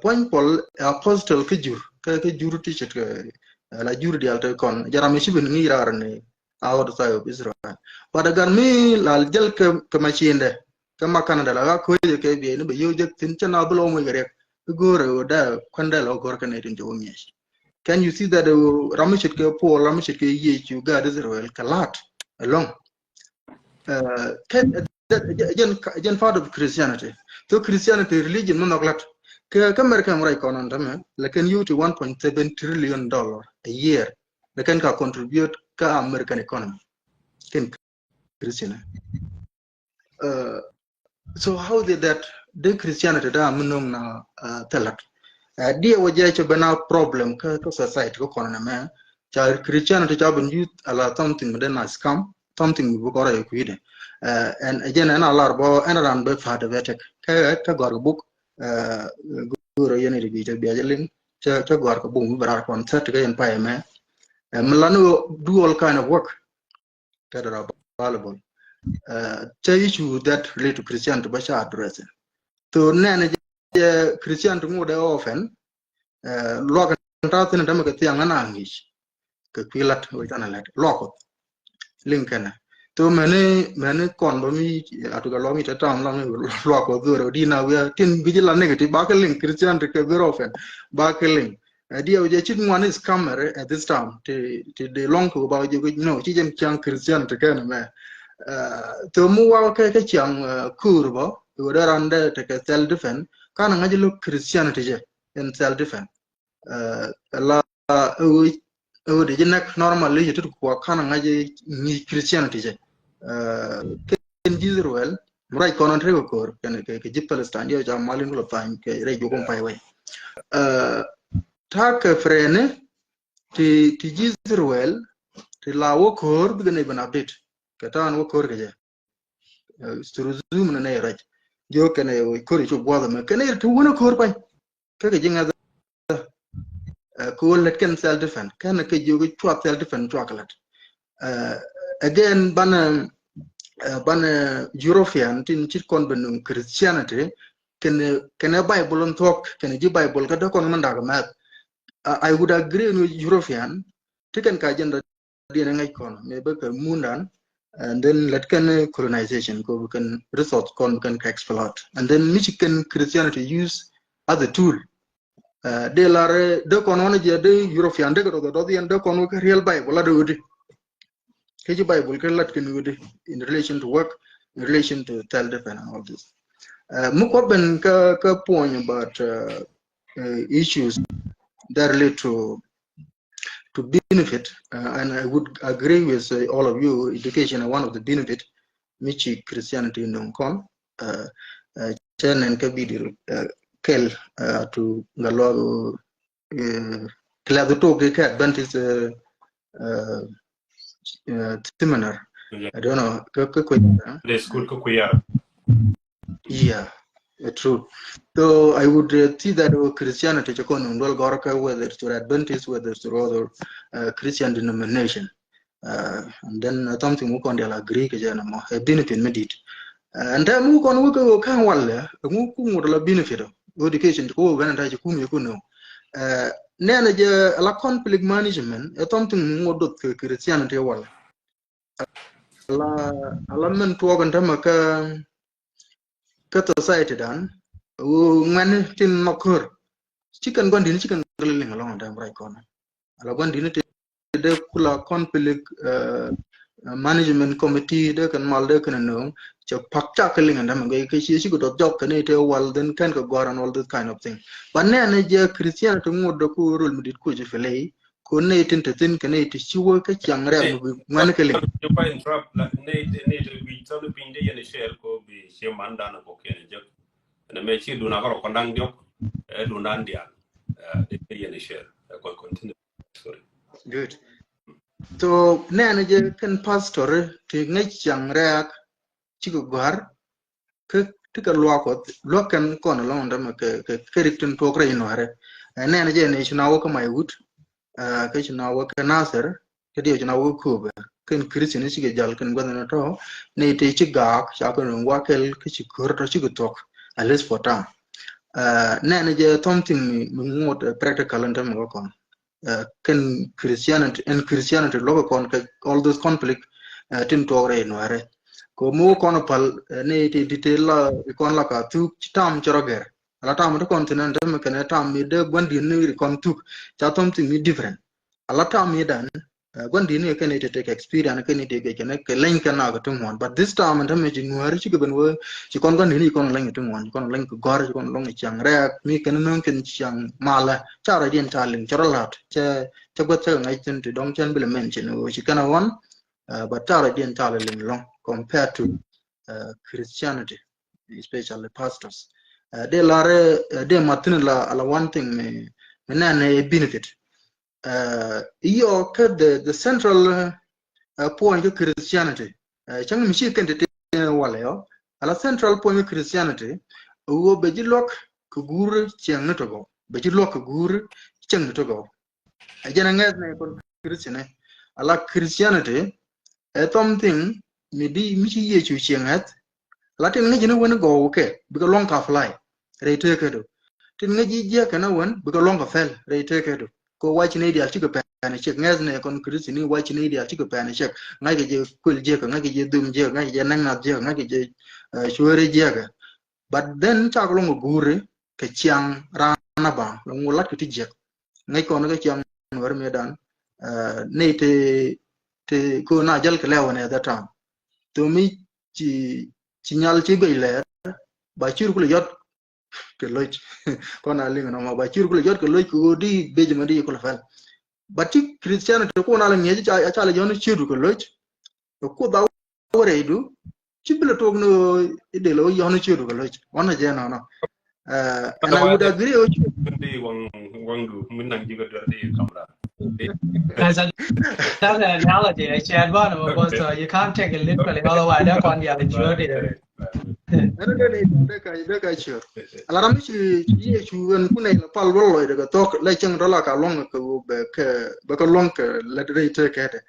Puɔ̱ny Puɔl ɛ apostle kä jur, kä kä jur ti ce̱tkɛ la jur diaal te kɔn jɛ ram mi ci ben ŋi̱i̱c raar ni outside of Israel. But agan mi la jäl kɛ kɛ macindɛ kɛ ma Canada la ɣak ko̱o̱cɛ kɛ biɛ ni bɛ yio̱w jek thi̱n cɛ na bi lɔ moc kɛ riɛk. I̱ go̱o̱rɛ ɣöö dee kuändɛ lɔ go̱r kɛ nɛy tin cɛ wä ŋi̱eec. Can you see that ram mi ce̱tkɛ Puɔl, ram mi ce̱tkɛ Yecu gaat Israel kɛ la̱t ɛlɔ̱ŋ? Kɛ jɛn part of Christianity. So Christianity religion mi nhɔk lat kɛ kɛ America mi ruac kɔn ɛn tämɛ la kɛn yio̱w ti one point seven trillion dollar a year. La kɛn ka contribute kä American economy. Kɛn Christian. So how did that, dee Christianity da mi no̱ŋ na thil lat? Diɛ wä jɛ cɛ ben a problem kä kä society kä kɔn nɛ mɛ. Ca Christianity ca ben use ala something mi dee na scam, something mi bi kɔrɛ yɛ kui̱dɛ. And again ɛn a lar bɔ ɛn ran bɛ pa̱a̱t bɛ tek kä kä gɔr kɛ buk. Go̱o̱rä yɛn iti bi cɛ bia jɛ liŋ cɛ cɛ gɔr kɛ buk mi bɛ rar kɔn thirty kä yɛn payɛ mɛ. Mi lan do all kind of work that are available. Cɛ issue that relate to Christianity bä ca address. So nɛn jɛ Christianity ŋot ɛ often luak ɛn ta̱a̱ thin ɛn tämɛ kɛ thiaŋ ɛn a ŋi̱i̱c kɛ kui̱ lat wec than a lɛt luak Kuɔth. Liŋ kɛnɛ to mɛni mɛni kɔn bä mi atuk a luak mi te tam lam luak Kuɔth dhorɛ di na wiaa tin bi ji̱ la negative ba kɛ liŋ Christianity kɛ very often ba kɛ liŋ. Diɛ wä jɛ cit ŋuan is scammer at this time ti ti de lɔŋ kɛ wä ba jɛ no ci jɛn ciaŋ Christianity kɛnɛ mɛ. To mi wa kɛ kɛ ciaŋ kuur bä wä dee ran dee tekɛ self defense kan ŋa̱c lo̱k Christianity jɛ in self defense. La ɛ ɣöö dee ji̱ näk normal i̱ yɛ tit kuɔ kan ŋa̱c ŋi̱i̱c Christianity jɛ. Kɛn ji̱ Israel mi ruac kɔn ɔn tekɛ ko̱r kɛn kɛ ji̱ Palestine diɛ ca mal in kulɔ thany kɛ rɛy juɔk in pay wei. Ta̱a̱ kɛ frɛni ti ti ji̱ Israel ti la wä ko̱r bikɛ nɛy ben update kɛ ta̱a̱n wä ko̱r kɛ jɛ. Through Zoom ni nɛy ruac jiök kɛn ɛ ko̱r i̱ cu buɔth ɛmɛ kɛn ɛ ti wun ɛ ko̱r pay. Kä kɛ ji̱ ŋäth ɛ kɛ ɣöö lät kɛn self defense kɛn kɛ jiök i̱ cua self defense cua kɛ lät. Again banɛ banɛ European tin cit kɔn ben nuŋ Christianity kɛn kɛn ɛ Bible in thuɔ̱k kɛn ji̱ Bible kä dee kɔn mɛn dak mɛth. I would agree ni European ti kɛn ka agenda diɛn ŋäc kɔn mëë bä kɛ mundan. And then lät kɛn colonization kɔ bi kɛn resource kɔn bi kɛn kɛ exploit and then mi ci kɛn Christianity use as a tool. Dee lar dee kɔn ɣɔn jɛ dee European dee kɛ dɔth dɔth yɛn dee kɔn wä kɛ real Bible la dee wä di. Kɛ ci Bible kɛ lat kɛn wä di in relation to work, in relation to self defense and all this. Mi kɔ ben kä kä point about issues that relate to to benefit, uh, and I would agree with uh, all of you, education is one of the benefit mi ci Christianity nuŋ kɔn. Cɛ nɛn kä bidi kɛl to ŋa lɔak kɛ lɛth tok kɛ Adventist seminar. I don't know kä kä kuɛ. The school kä kuɛ. Yeah, true. So I would uh, see that uh, Christianity cɛ kɔn in dual gɔrkä, whether it's through Adventist, whether it's through other uh, Christian denomination. Uh, and then uh, something wä kɔn dial agree kɛ jɛ na mɔ ɛ benefit mi dit. And then wä kɔn wä kɛ wä ka̱n walɛ wä ku ŋot la benefit of education kɛ wä gɛn ta ci kum yɛ ku no. Nɛn jɛ la conflict management ɛ something ŋot dot kɛ Christianity walɛ. Ala ala min tuɔk in tämɛ kä kä society dan ŋuɛni tin ma kör. Ci kɛn guandin ci kɛn rili liŋ alɔŋ in tämɛ right kɔn. Ala guandin ti de kula conflict management committee de kɛn mal de kɛn nöŋ cɛ pak cak kɛ liŋ in tämɛ gɛ kɛ ci ci kɛ dɔth jɔk kɛn ite wal then kɛn kɛ gɔr and all this kind of thing. But nɛn jɛ Christianity ŋot de ku rul mi dit ku ci filei. Kun nɛy tin te thin kɛ nɛy ti ci wä kä ciaŋ rɛɛk mi bi ŋuɛn kɛ liŋ. Ju pa interrupt la nɛy ti nɛy ti bi thɔn piny de yɛn share ko bi share man dan ko kɛn jek. Ɛn mɛ ci dun a kɔrɔ kɔn daŋ diɔk ɛ dun dan dial. Ɛ de yɛn share ɛ kɔn continue. Sorry. Good. So nɛn jɛ kɛn pastor ti ŋäc ciaŋ rɛɛk cikɛ gɔ̱a̱r kä kɛ luaak Kuɔth, luäk kɛn kɔn ɛlɔ̱ŋ ɛn täämɛ kɛ, kɛ, kɛ rik tin tuɔɔk rɛy Nuäärɛ. Ɛ, nɛnɛ jɛ ni ci na wä kä Maiwut, ɛ, kä ci na wä kä Nasir, kä diɛw ci na wä kä Köpɛ. Kɛn Christian cikɛ jäl kɛn gua̱th ni tɔ̱, ni ti ci gaak, ca kɛn wä kɛl, kä ci kör tɔ̱ cikɛ thuɔ̱k, at least for time. Ɛ, nɛnɛ jɛ something mi, mi ŋot, ɛ, practical ɛn täämɛ kä kɔn. Ɛ, kɛn Christianity, ɛn Christianity luɔ̱k kɔn kɛ all those conflict, ɛ, tin tuɔɔk rɛy Nuäärɛ. Kɛ mi wä kɔn pal, ɛ, ni ti, ti, ti la, kɔn la ka thuk, ci tam ci rɔ gɛr. Ala tam ti kɔn thin ɛn täämɛ kɛn tam mi dee gua̱n di̱n ni ri kɔn thuk, ca something mi different. Ala tam mi dan, ɛ, gua̱n di̱n ni kɛn ti tek experience kɛn ti kɛ kɛn kɛ leny kɛn na kɛ ti ŋuan. But this time ɛn täämɛ ci Nuäärɛ cikɛ ben wä, ci kɔn gua̱n di̱n ni kɔn leny kɛ ti ŋuan, ci kɔn leny kɛ gɔr, ci kɔn leny kɛ ciaŋ rɛɛk, mi kɛn nöŋ kɛn ciaŋ malɛ. Ca rɔ diɛn ca liŋ, ca rɔ la̱t, cɛ, cɛ gua̱th cɛ ŋa̱c thin ti dɔ̱ŋ cɛn bi lɛ mention wä ci kɛn a wan, ɛ, but ca rɔ diɛn ca lɛ liŋ lɔ̱ŋ compared to, ɛ, Christianity, especially pastors. Ɛ, dee lar, ɛ, dee mat thin la, la one thing mi, mi nɛn ɛ benefit. Ɛ, iyɔ kä the, the central, ɛ, point kä Christianity. Ɛ, cäŋ mi ci kɛn ti ti walɛ yɔ. Ala central point kä Christianity, ɛ, wä bɛ ji̱ luäk kɛ guur cieŋ ni tɔgɔ. Bɛ ji̱ luäk kɛ guur cieŋ ni tɔgɔ. Ɛ jɛn ɛ ŋɛth ni kɔn Christian ɛ. Ala Christianity, ɛ something mi di mi ci Yecu cieŋ ŋɛth. Ala tin ŋäc ni wen gɔw kɛ, bikɛ luɔ̱ŋ ka apply rɛy tekä du. Tin ŋäc ji̱ jiäk kɛn a wen, bikɛ luɔ̱ŋ ka pɛl rɛy tekä du. Kɛ wac ni diaal cikɛ pɛn cɛk, ŋɛth ni kɔn Christian ni wac ni diaal cikɛ pɛn cɛk. Ŋa̱ckɛ jɛ kuël jiäk, ŋa̱ckɛ jɛ dhum jiäk, ŋa̱ckɛ jɛ nɛŋ nath jiäk, ŋa̱ckɛ jɛ, ɛ, cuäri jiäk. But then cak luɔ̱ŋ guuri kɛ ciaŋ raan a ba, luɔ̱ŋ wä lat kɛ ti jiäk. Ŋäc kɔn kɛ ciaŋ Nuäär mi dan, ɛ, ni ti, ti ko na jäl kɛ lɛw ni that time. Thom mi ci, ci nyal ci guic lɛr, ba cir kulɛ yɔt kɛ loc. Kɔn a liŋ nɔmɔ, ba cir kulɛ yɔt kɛ loc kɛ ɣöö di bec mɛ di kulɛ pɛl. But ci Christianity kun a lɛ ŋi̱eec ca, ca lɛ yɔn ciöt kɛ loc. Kɛ Kuoth a wä rɛydu, ci bi lɛ tuɔk ni ɣöö i̱ dee lɛ wä yɔn ciöt kɛ loc. Wan a jɛ nɔnɔ. Ɛ, and I would agree with you. Di waŋ, waŋdu, mi naŋ ji̱ kɛ duer di kamra. That's a, that's an analogy. I can't take it literally, otherwise that can't be a majority. Ɛn dee ni dee ka, dee ka ciöt. Ala ram ci, ci Yecu ɛn kunɛ la pal wal lɔcdɛ kɛ thok, la cieŋ dɔla ka luɔ̱ŋ kɛ bɛ kɛ, bɛ kɛ luɔ̱ŋ kɛ lɛ dee tekɛ dɛ.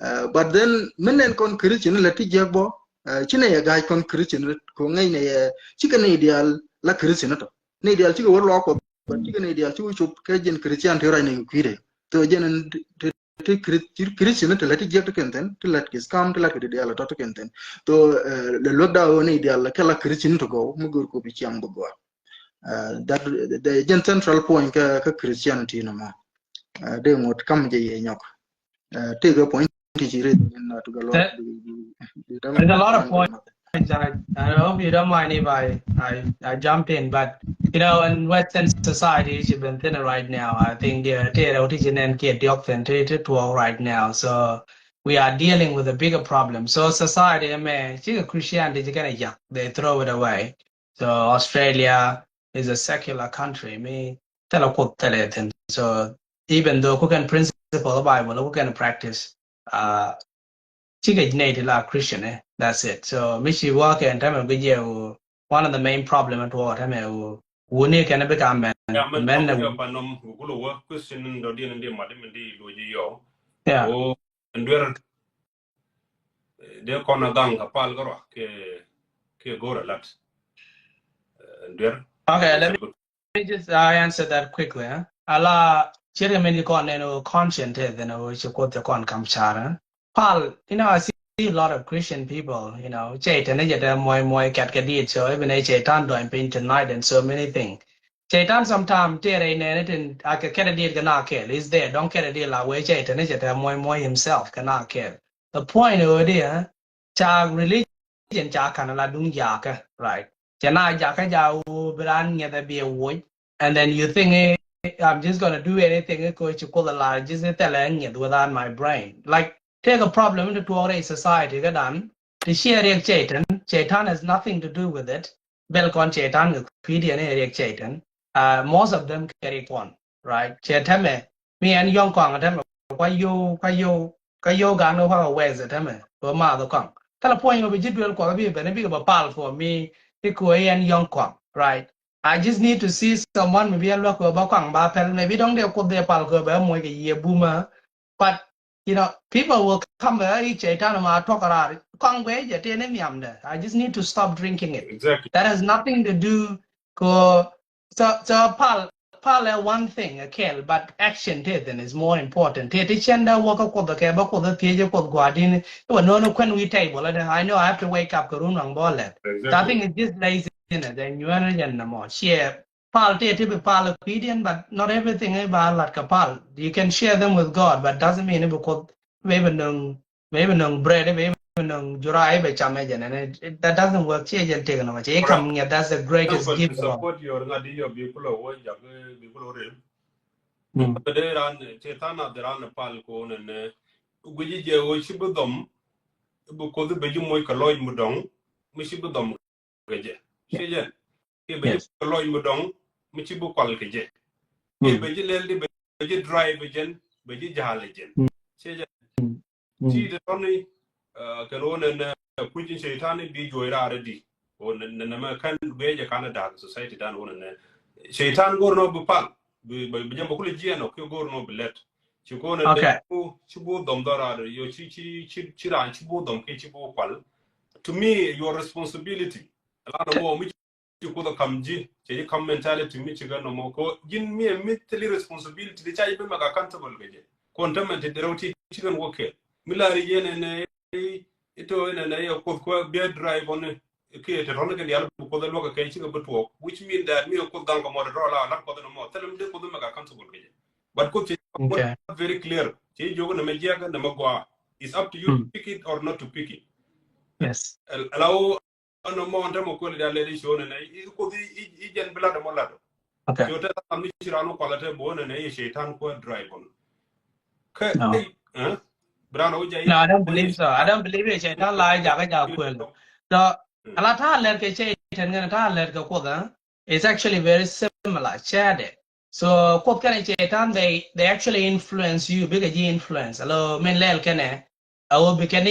Ɛ, but then min nɛn kɔn Christian lɛ ti jiäk bɔ, ɛ, ci nɛ yɛ ga̱a̱c kɔn Christian ko ŋäc nɛ yɛ cikɛ nɛ diaal la Christian tɔ. Nɛ diaal cikɛ wä luɔk kɔ, but cikɛ nɛ diaal cikɛ cop kɛ jɛn Christian ti rac nɛ kui̱dɛ. Tho jɛn ti, ti Chris-, ti Christian ti lät ti jiäk ti kɛn thi̱n, ti lät kɛ scam, ti lät kɛ ti diaal tɔ ti kɛn thi̱n. Tho, ɛ, lɛ luäk da ɣöö nɛ diaal kɛ la Christian ti gɔw mi gör kop i̱ ciaŋ bi gɔaa. Ɛ, that, the, jɛn central point kä, kä Christianity nɔmɔ. Ɛ, dee ŋot kam jɛ yɛ nyɔk. Ɛ, tëëkɛ point ti ci rith in, ɛ, ti gɛ luɔt. There's a lot of points. I, I hope you don't mind if I, I, I jump in, but, you know, in Western society, it's been thinner right now. I think the, the, the, the, the, the, the, the, right now. So we are dealing with a bigger problem. So society, I mean, Christianity, you gonna, yeah, they throw it away. So Australia is a secular country. Mi thilɛ Kuoth thilɛ thi̱n. So even though ku kɛn principle of Bible, ku kɛn practice, uh, cikɛ nɛy ti la Christian, eh, that's it. So mi ci wä kɛn tämɛ bi jɛ wu, one of the main problem in tuɔɔk tämɛ wu, wu ni kɛn bi ka mɛn, mɛn ni wu. Panom ku kulo wä Christian in dɔ diɛn in di mat in di lo ji yɔ. Yeah. Wu in duer, eh, de kɔn a gaŋ ka pal ka rɔ kɛ, kɛ go̱r a lat. Eh, in duer. Okay, let me Let me just, uh, answer that quickly, huh? Ala, ciri min ki kɔn nɛn o conscience tɛ dhin o ci Kuoth cɛ kɔn kam car, huh? Pal, you know, I see a lot of Christian people, you know, cɛ tɛn jɛ tɛ muɔy muɔy kat kɛ diet, so even a cɛ tan dɔny piny tonight and so many things. Cɛ tan sometime tɛ rɛ nɛn tin a kɛ kɛ diet kɛ na kɛl is there, don't kɛ diet la wee cɛ tɛn jɛ tɛ muɔy muɔy himself kɛ na kɛl. The point o di, huh? Ca religion ca kan la duŋ jakä, right? Ca na jakä ja wu bi ran ŋiɛth a bi a wuɔc. And then you think, eh, I'm just gonna do anything, eh, ko ci Kuoth a la, just a thilɛ ŋiɛth without my brain. Like, take a problem into tuɔɔk rɛy society kä dan. Ti ciɛ riɛk Cɛytan. Cɛytan has nothing to do with it. Bel kɔn Cɛytan kɛ kui̱diɛn ɛ riɛk Cɛytan. Uh, most of them kɛ riɛk kɔn, right? Cɛ tämɛ, mi ɛn yɔ̱ŋ kɔaŋ tämɛ, kua yo̱w, kua yo̱w, kua yo̱w gan kua wɛth tämɛ, kua math kɔaŋ. Thilɛ puɔ̱ny kɛ bi ji̱ duel kuɔth bi ben, bi kɛ bä pal for me, ti kɛ ɣöö yɛn yɔ̱ŋ kɔaŋ, right? I just need to see someone, maybe a luäk kɛ ɣöö bä kɔaŋ ba pɛl, maybe dɔ̱ŋ dee Kuoth dee pal kɛ ɣöö bɛ moc kɛ yiëë bumä. But, you know, people will come, ɛ, i̱ cɛy-tan ma tuɔk raar. Kɔaŋ guɛ jɛ tëë ni nhiamdɛ. I just need to stop drinking it. Exactly. That has nothing to do kɛ ɣöö, so, so pal, pal ɛ one thing, ɛ kɛl, but action tëë thin is more important. Tëë ti cɛn dee wä kä Kuoth kɛ bä Kuoth thiec ɛ Kuoth gua̱a̱r di̱n. I̱ wä no̱o̱ŋ kuɛn wi̱i̱ table ɛ dee. I know I have to wake up kɛ run waŋ bä lɛt. So I think it's just laziness. Ɛ nyuɛn jɛn nɔmɔ. Ciɛ pal tëë ti bi pal ɛ kui̱diɛn, but not everything i̱ ba lat kɛ pal. You can share them with God, but doesn't mean i̱ bi Kuoth, bi bi nöŋ, bi bi nöŋ bread, bi bi nöŋ juray, bi cam ɛ jɛn ɛn. It, that doesn't work. Ciɛ jɛn tëk nɔmɔ. Ciɛ i̱ kam ŋiɛth, that's the greatest gift of all. Support your ŋa̱t i̱ yɔ bi kulɔ wä jak, bi kulɔ rem. Bä dee ran, cɛ than a dee ran pal ko nɛnɛ. Guici jɛ wä ci bi dhɔm, bi Kuoth bi ji̱ moc kɛ lɔc mi dɔŋ, mi ci bi dhɔm kɛ jɛ. Ciɛ jɛn. Kiɛ bɛ ji̱ kɛ lɔc mi dɔŋ, mi ci bi kual kɛ jɛ. Kiɛ bɛ ji̱ lɛl di bɛ ji̱ drive jɛn, bɛ ji̱ ja̱a̱l jɛn. Ciɛ jɛn. Ti te tɔni, kɛn wä nɛn kuc in cɛy-tan bi juɔy raar di. Wä nɛn nɛn mɛ kɛn guiɛ jɛ kan da̱a̱k society dan wä nɛn. Cɛy-tan go̱r nɔ bi pal. Bi, bi, bi jɛ mɛ kulɛ jiɛn ɔ kiɛ go̱r nɔ bi lɛt. Ci go̱r nɛn. Okay. Ci bo dhɔm dhɔ raar yɔ ci, ci, ci, ci raan ci bo dhɔm kiɛ ci bo kual. To me, your responsibility. Ala nɔ mɔ mi ci Kuoth ɛ kam ji̱, cɛ ji̱ kam mentality mi ci kɛ nɔmɔ. Kɛ ji̱n mi ɛ mi thili responsibility di ca ji̱ bi mɛk accountable kɛ jɛ. Kɔn tämɛ ti derɛ ti ci kɛn wä kɛɛl. Mi la ri yɛn ɛn ɛ, ito ɛn ɛ yɛ Kuoth kɛ bi drive on kiɛ te tɔn kɛ dial bi Kuoth ɛ luɔk kɛ ci kɛ bi tuɔk. Which mean that mi ɛ Kuoth gaŋ kɛ mɔ te tɔ la lat Kuoth nɔmɔ. Thilɛ mi dee Kuoth ɛ mɛk accountable kɛ jɛ. But Kuoth cɛ very clear. Cɛ ji̱ jiök nɛ mɛ jiɛk nɛ mɛ gɔaa. It's up to you to pick it or not to pick it. Yes. Ala wä Ɛn nɔmɔ ɛn tämɛ kuɛl i̱ diaal lɛt i̱ ciö nɛnɛ i̱ Kuoth i̱, i̱, i̱ jɛn bi lat ɛmɔ lat ɔ. Okay. Ciö te ram mi ci ran wä kualɛ te bo̱o̱ nɛnɛ i̱ cɛy-tan kuɛ drive on. Kɛ, no. Kɛ, eh? Bi ran wä jɛ i̱. No, I don't believe so. I don't believe i̱ cɛy-tan la i̱ jakä jakä kuɛl. So, mm, ala ta̱a̱ lɛr kɛ cɛy-tan ŋɛn ta̱a̱ lɛr kɛ Kuoth, eh? It's actually very similar. Cɛɛdɛ. So Kuoth kɛnɛ cɛy-tan, they, they actually influence you. Bikɛ ji̱ influence. Alo min lɛl kɛnɛ. I will be can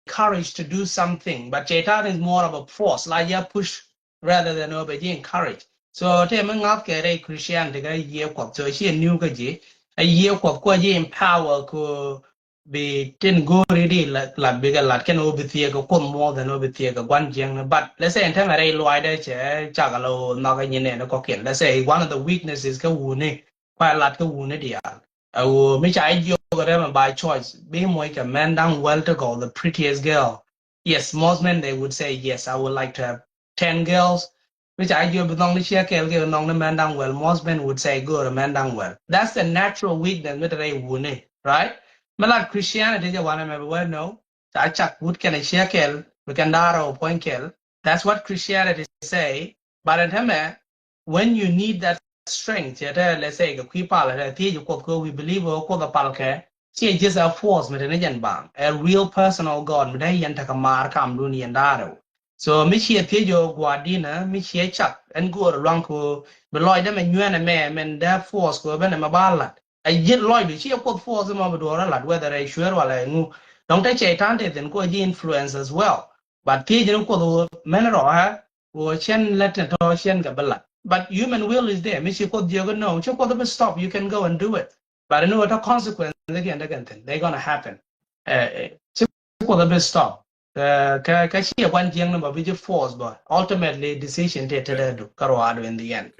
encouraged to do something, but cɛy-tan is more of a force, la jɛ push rather than ɔ bɛ ji̱ encourage. So te mi ŋa̱th kɛ rɛy Christianity kɛ yiëë Kuɔth. So ci a new kä ji̱, a yiëë Kuɔth kuɔ ji̱ empower kɛ bi tin go̱o̱ri di la, la bikɛ lat kɛn ɔ bi thiee kɛ Kuoth more than ɔ bi thiee kɛ gua̱n jiäkni. But let's say ɛn tämɛ rɛy luaydɛ cɛ cak a la ɔ nhɔk ɛ nyin nɛn kɔkiɛn. Let's say one of the weaknesses kä wuni, kuɛ lat kä wuni diaal. A ɣöö mi ca jiök rɛm by choice, bi moc kɛ mɛn da̱ŋ wäl ti gɔw, the prettiest girl. Yes, most men, they would say, yes, I would like to have ten girls. Mi ca jiök bi nhɔk ni ciɛ kɛl kɛ nhɔk ni mɛn da̱ŋ wäl, most men would say, go̱o̱rɛ mɛn da̱ŋ wäl. That's the natural weakness mi te rɛy wuni, right? Mi lat Christianity jɛ wanɛ mɛ bi wä, no. Ca cak wut kɛn a ciɛ kɛl, bi kɛn da̱rɛ wä puɔ̱ny kɛl. That's what Christianity say. But ɛn tämɛ, when you need that strength, cɛ te, let's say, kɛ kui̱ pal, te thiec Kuoth kɛ we believe ɔ Kuoth a pal kɛ, ciɛ just a force mi te ni jɛn baŋ. A real personal God mi te yɛn tekɛ maar kamdun yɛn da̱rɛ wä. So mi ciɛ thiec ɔ gua̱a̱r dinä, mi ciɛ cak, ɛn go̱o̱r luaŋ kɛ bi lɔcdä mɛ nyuɛn ɛmɛ, mɛn dee force kɛ ben ɛmɛ ba lat. A ji̱n lɔcdu, ciɛ Kuoth force mɔ bi duɔ̱ɔ̱r a lat, whether ɛ cueer wala ɛ ŋu. Dɔ̱ŋ te cɛy-tan te thi̱n kɛ ji̱ influence as well. But thiec ni Kuoth ɣöö mɛn rɔ ɛ, ɣöö cɛn lät ni tɔ̱ cɛn kɛ bi lat. But human will is there. Mi ci Kuoth jiök inɔ, ci Kuoth bi stop, you can go and do it. But inɔ tɔ̱ consequence kiɛn te kɛn thi̱n, they gonna happen. Ɛ, ɛ, ci Kuoth bi stop. Ɛ, kä, kä ciɛ gua̱n jiäkni bä bi ji̱ force bä. Ultimately, decision te te dee du kä ruaadu in the end.